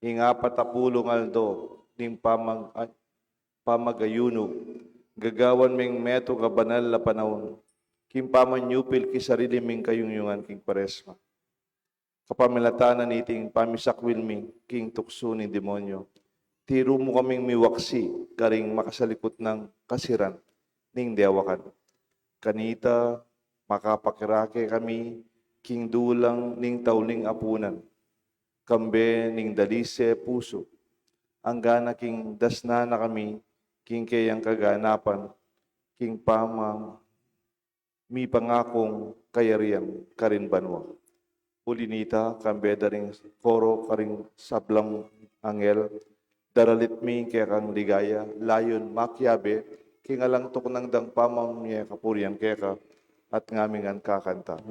Ing apat a pulung aldo ning pamag-, pamag-ayunu, gagawan ming metung a banal a panaun, king pamanyupil king sarili ming kayungyungan king Kuaresma. Kapamilatan na niting pamisakwil mi king tuksu ning demonyu, tiru mu kaming miwaksi karing makasalikut nang kasiran ning dewakan. Kanita, makapakirake kami king dulang ning tauling apunan, kambe ning dalise pusu, angga na king dasnan na kami king keyang kaganapan, king pamang mipangakung kayarian karin banua. Uli nita, kambe da ring koro karing sablang anghel, daralit mi kekang ligaya, layun makiabe king alang tuknang dang pamamie kapurian keka, at ngami ngan kakanta.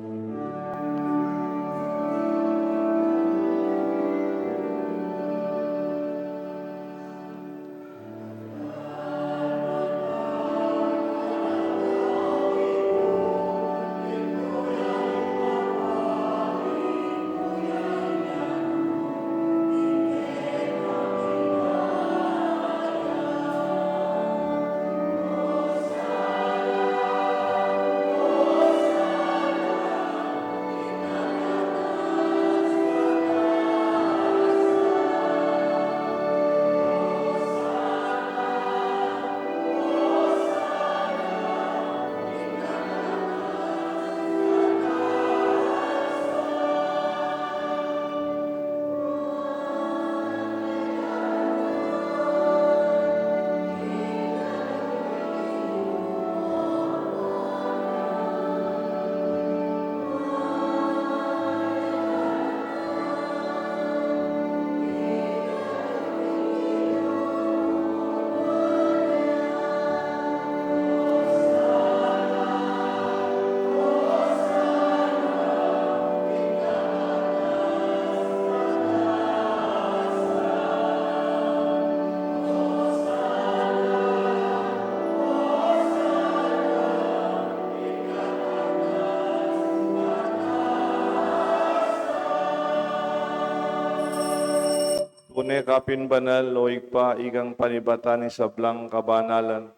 Tune ka pin banal, O Ibpa, ikang panibatan ning sablang kabanalan.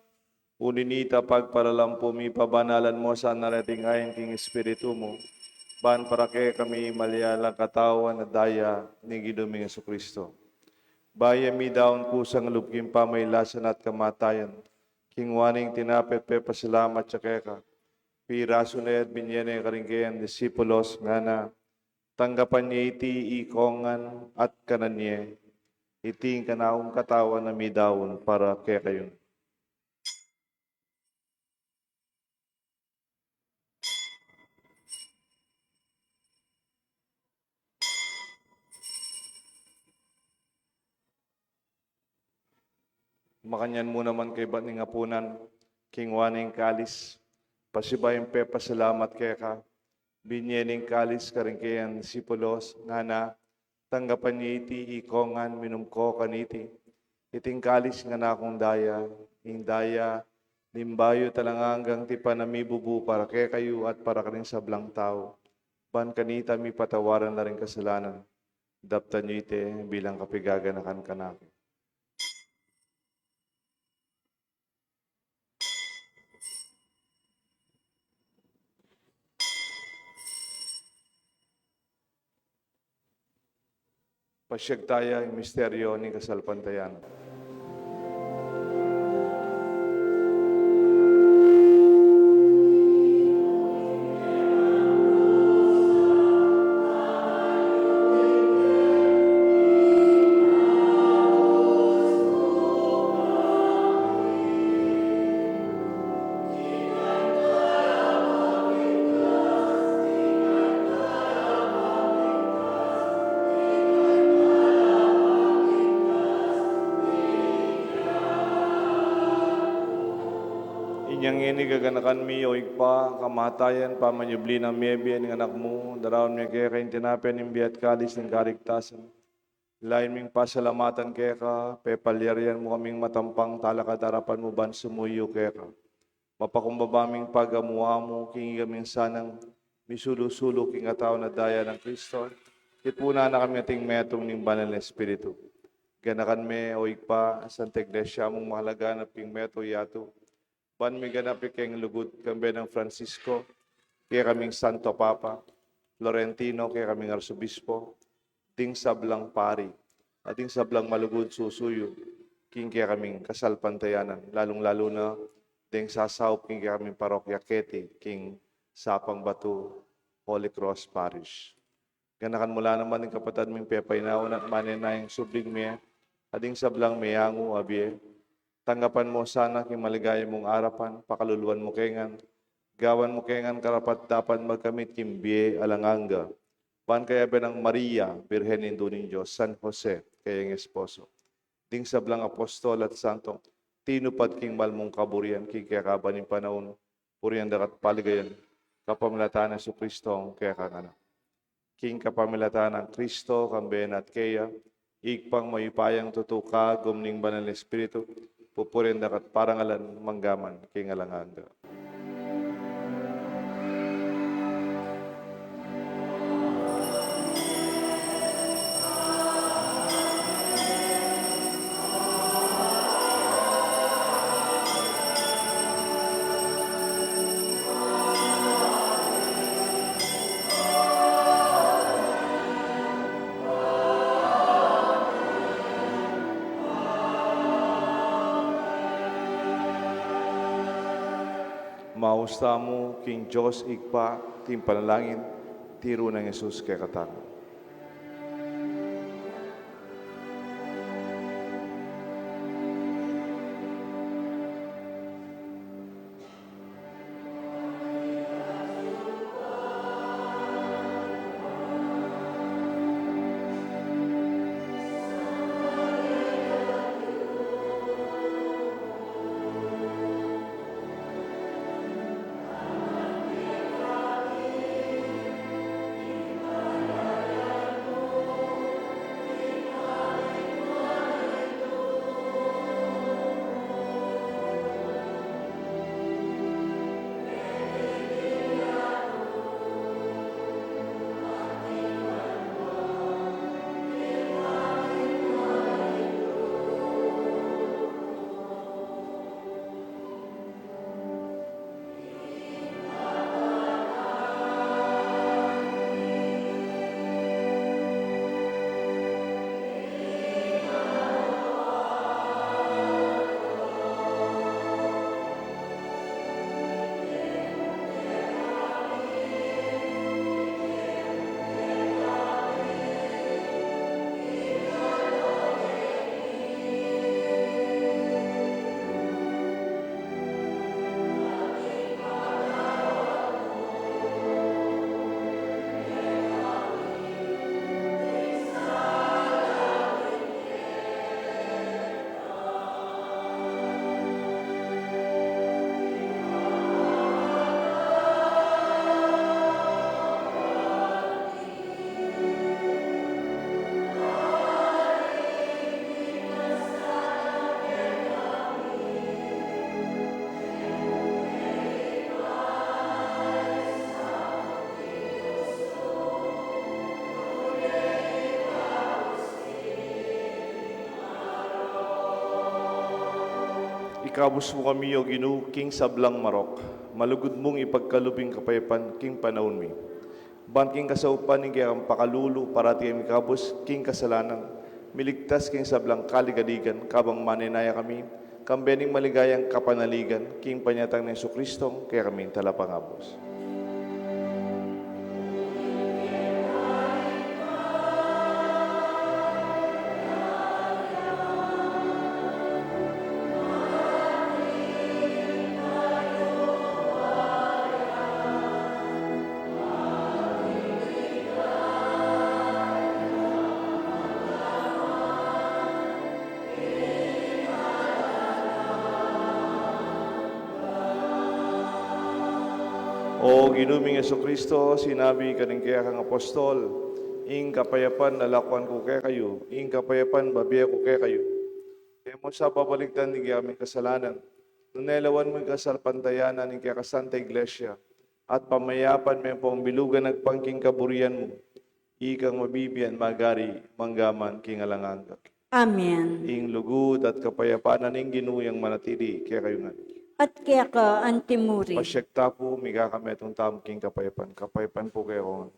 Uli nita, pagpalalam pu mi, pabanalan mu sa ning reting ain king Espiritu mu, ban para kekami malialang katawan at daya ning Ginu ming Jesucristo. Bayu mi daun kusang lub king pamailasan at kamatayan, kinua ne ing tinape at pepasalamat ya keka, pirasu ne at binie ne karing keyang disipulos, ngana, tanggapan ye iti ikong ngan at kanan ye, iti ing kanakung katawan a midaun para kekayu. Makanyan mu naman kaybat ning apunan, kinua ne ing kalis, pasibayu yang pepasalamat keka, binie ne ing kalis karing keyang disipulos, ngana, tanggapan ye iti ikong ngan, minum ko kaniti. Iti ing kalis ning kanakung daya, ing daya ning bayu at alang anggang tipan a mibubu para kekayu at para karing sablang tau, ban kanita mipatawaran la ring kasalanan. Daptan yu iti bilang kapigaganakan kanaku. Pasiag taya ing misteryo ning kasalpantayanan. Inya ngeni gaganakan mi, o Ibpa, kamatayan, pamanyubli nang mebie ning Anak mu, daraun mi keka ing tinape ning bie at kalis ning kaligtasan. Lalu ming pasalamatan keka, pepalyarian mu kaming matampang talakad king arapan mu ban sumuyu keka. Mapakumbaba ming pagamu-amu king ikaming sanang misulu-sulu king katawan at daya nang Kristo, tipunan na kami ating metung ning Banal na Espiritu. Ganakan me, o Ibpa, Santa Iglesia mung mahalaga na ping metung yatu, ban miganap ing kayang lugud, kambe nang Francisco, kekaming Santo Papa, Florentino, kekaming Arsobispo, ding sablang pari, at ding sablang malugud susuyu king kekaming kasalpantayanan, lalung-lalu na ding sasaup king kekaming parokya keti king Sapang Batu, Holy Cross Parish. Ganakan mu la naman ding kapatad ming pepainawa at manenayang subling mie, at ding sablang meangu a bie. Tanggapan mu sana king maligaya mung arapan, pakaluluan mu ke ngan, gawan mu ke ngan karapat-dapat magkamit king bie alang angga, ban kayabe nang Maria, Birhen Indu ning Dios, San Jose, kayang esposo, ding sablang apostol at santo tinupad king mal mung kaburian king kekaban ning panaun, purian da ka at paligayan kapamilatan nang Jesucristo a kekang Anak. King kapamilatan nang Kristo, kambe na at keya, Ibpang mayupayang tutu, kagum ning Banal na Espiritu, pupurian da ka at parangalan mangga man king alang angga. Maus tamu king Dios Ibpa, king panalangin, tiru nang Jesus kekatamu. Ikabus mu kami, O Ginu, king sablang marok. Malugud mung ipagkalub ing kapayapan king panaun mi. Ban king kasaupan ning kekang pakalulu, parati kami ikabus king kasalanan, miligtas king sablang kaligaligan, kabang manenaya kami, kambe ning maligayang kapanaligan, king panyatang nang Jesucristo, kekaming Talapangabus. Ginu ming Jesucristo, sinabi karing kekang apostol, ing kapayapan lalakuan ku kekayu, ing kapayapan bibie ku kekayu. E mu sa babalikdan ding kekaming kasalanan, nune lawan mu ing kasalpantayanan ning kekang Santa Iglesia, at pamayapan me pung bilugan agpang king kaburian mu, ikang mabibie at magari mangga man king alang angga. Amen. Ing lugud at kapayapan na ning Ginu yang manatili kekayu ngan. At keka anti mu rin. Pasiag ta pu, mikakametung tamu king kapayapan. Kapayapan pu kekayu ngan.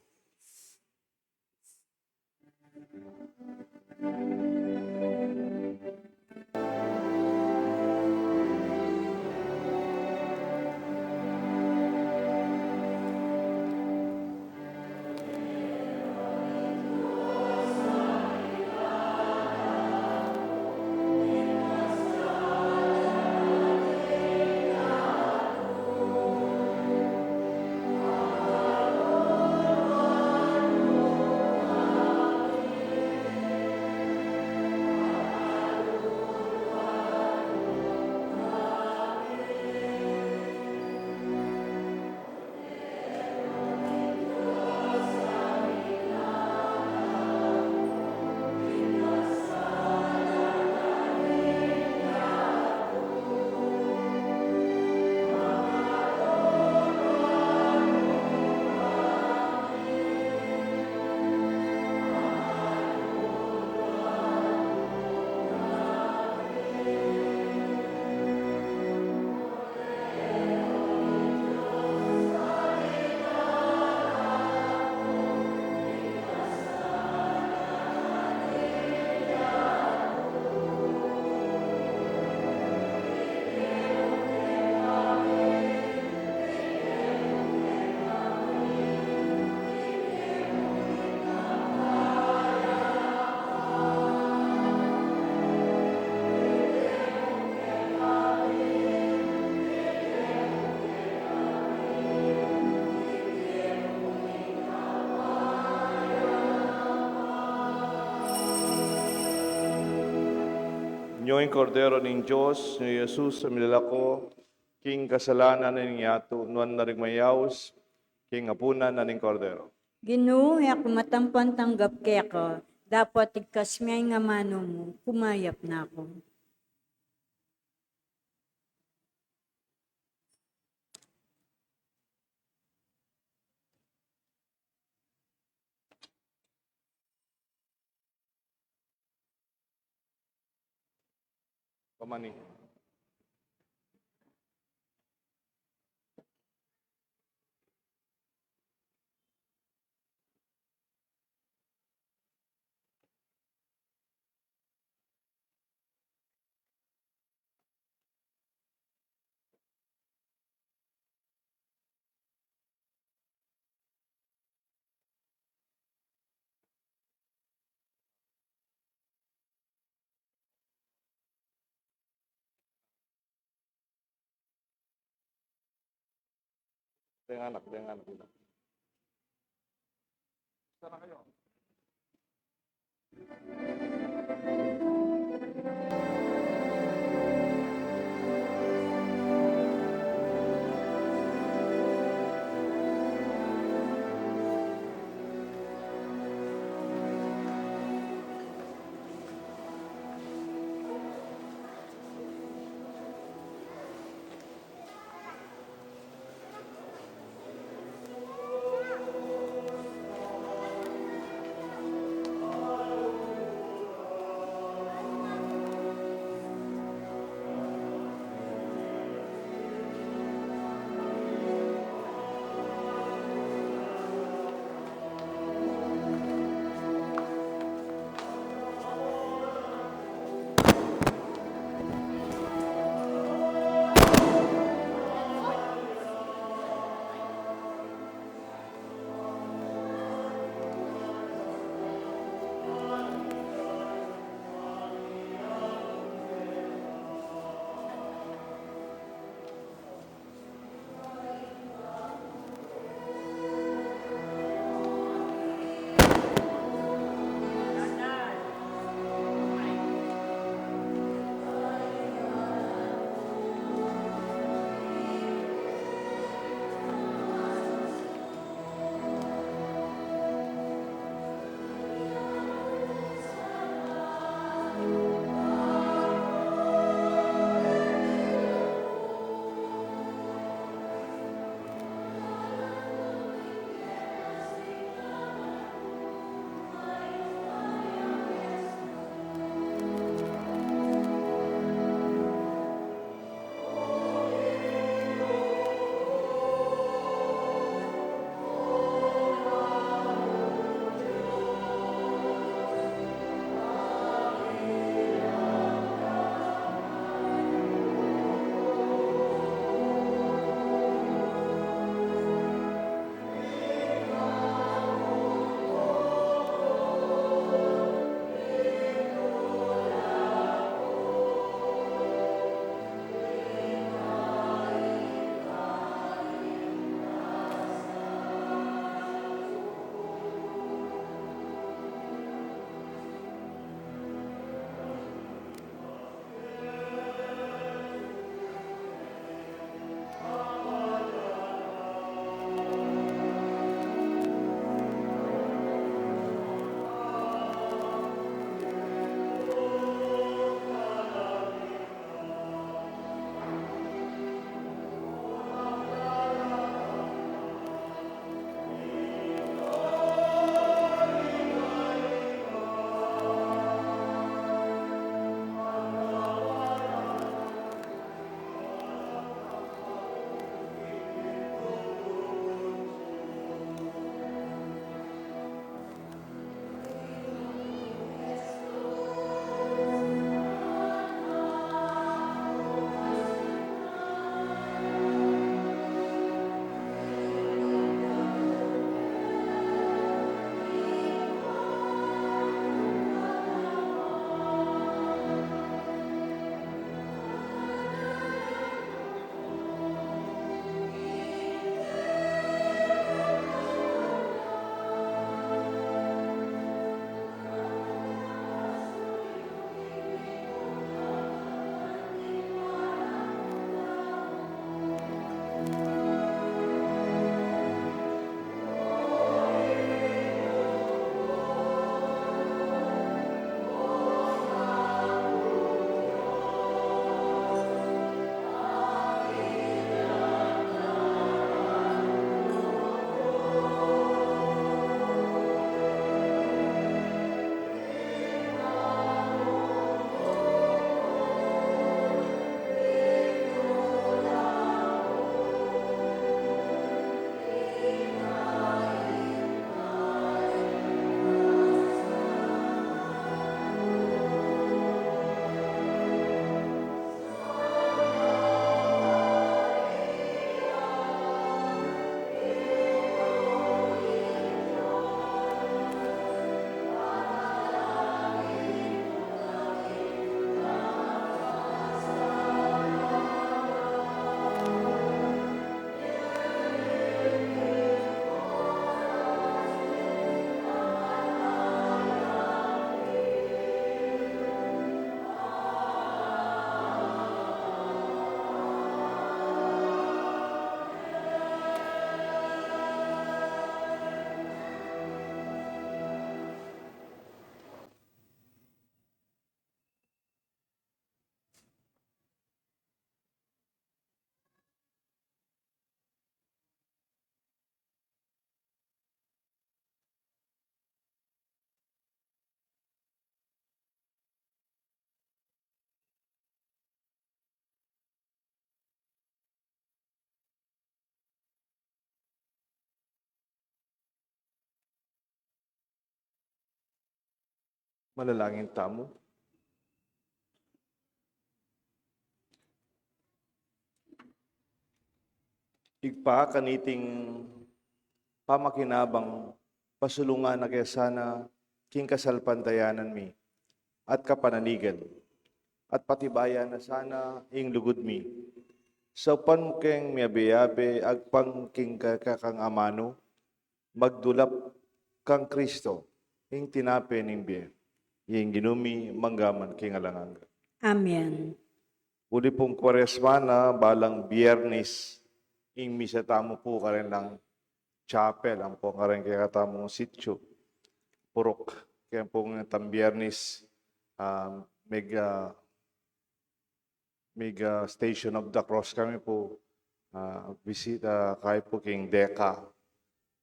Nyo ing Kordero ning Dios, nyo i Jesus a milalako king kasalanan ning yatu, nuan na ring mayaus king apunan na ning Kordero. Ginu, e ku matampan tanggap keka, dapot igkas me ing amanu mu, kumayap na ku. Pamani. Deng anak, deng anak. Sana kayo. Manalangin tamu. Ibpa, kaniting pamakinabang, pasulungan na ke sana king kasalpantayanan mi at kapanaligan, at patibayan na sana ing lugud mi. Saupan mu keng miyabe-yabe agpang king kekang amanu, magdulap kang Kristo, ing tinape ning bie, ing Ginu mi mangga man king alang angga. Amen. Uli pung Kwaresma na, balang Biyernes, ing misa tamu pu karin lang chapel, ampo karin kekatamung sitio. Purok, kaya pung itang Biyernes, ah, mig, ah, mig, ah, Station of the Cross kami pu, ah, bisita kami pu king Deka.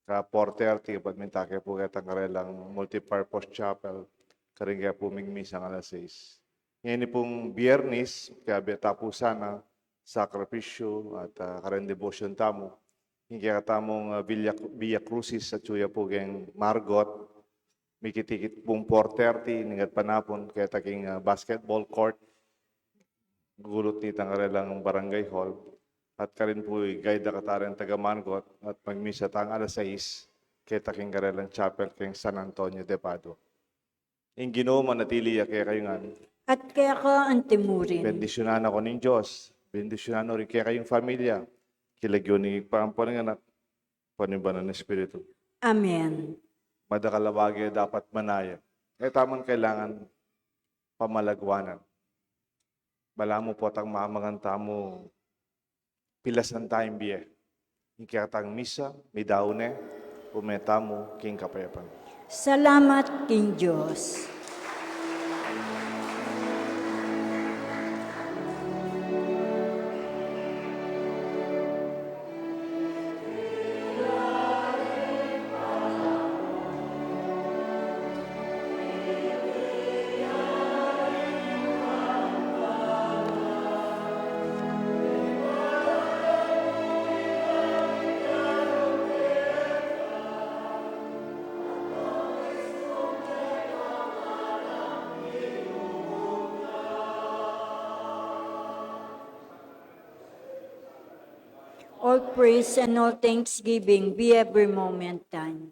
Ka four thirty, kapag minta ke pu ketang karelang multipurpose chapel, karin ke pu migmisa alas sais. Ngeni pung Biyernes, kaya beta pu sana sakripisyo at, ah, karing debosyon tamu. Ing kekatamung, ah, Villa, Via Crucis, atyu ya pu keng Margot, mikitikit pung four thirty, ningat panapun, keta king, ah, basketball court, gulut nitang karelang barangay hall, at karin pu i-guide da kata ring taga Margot, at magmisa tang alas sais, keta king karelang chapel keng San Antonio de Padua. Ing Ginu manatili ya kekayu ngan. At keka antimurin. Bendisyunan na kayu ning Dios, bendisyunan no rin kekayung familia, king lagyu ning Ibpa, ampo ning Anak, ampo ning Banal a Espiritu. Amen. Madakal a bage dapat manaya. E tamu kailangan pamalagwanan. Balamu potang mamangan tamu, pilasan tayung bie. Ing kekatang misa, midaun ne, ume tamu king kapayapan. Salamat king Dios. All praise and all thanksgiving be every moment thine.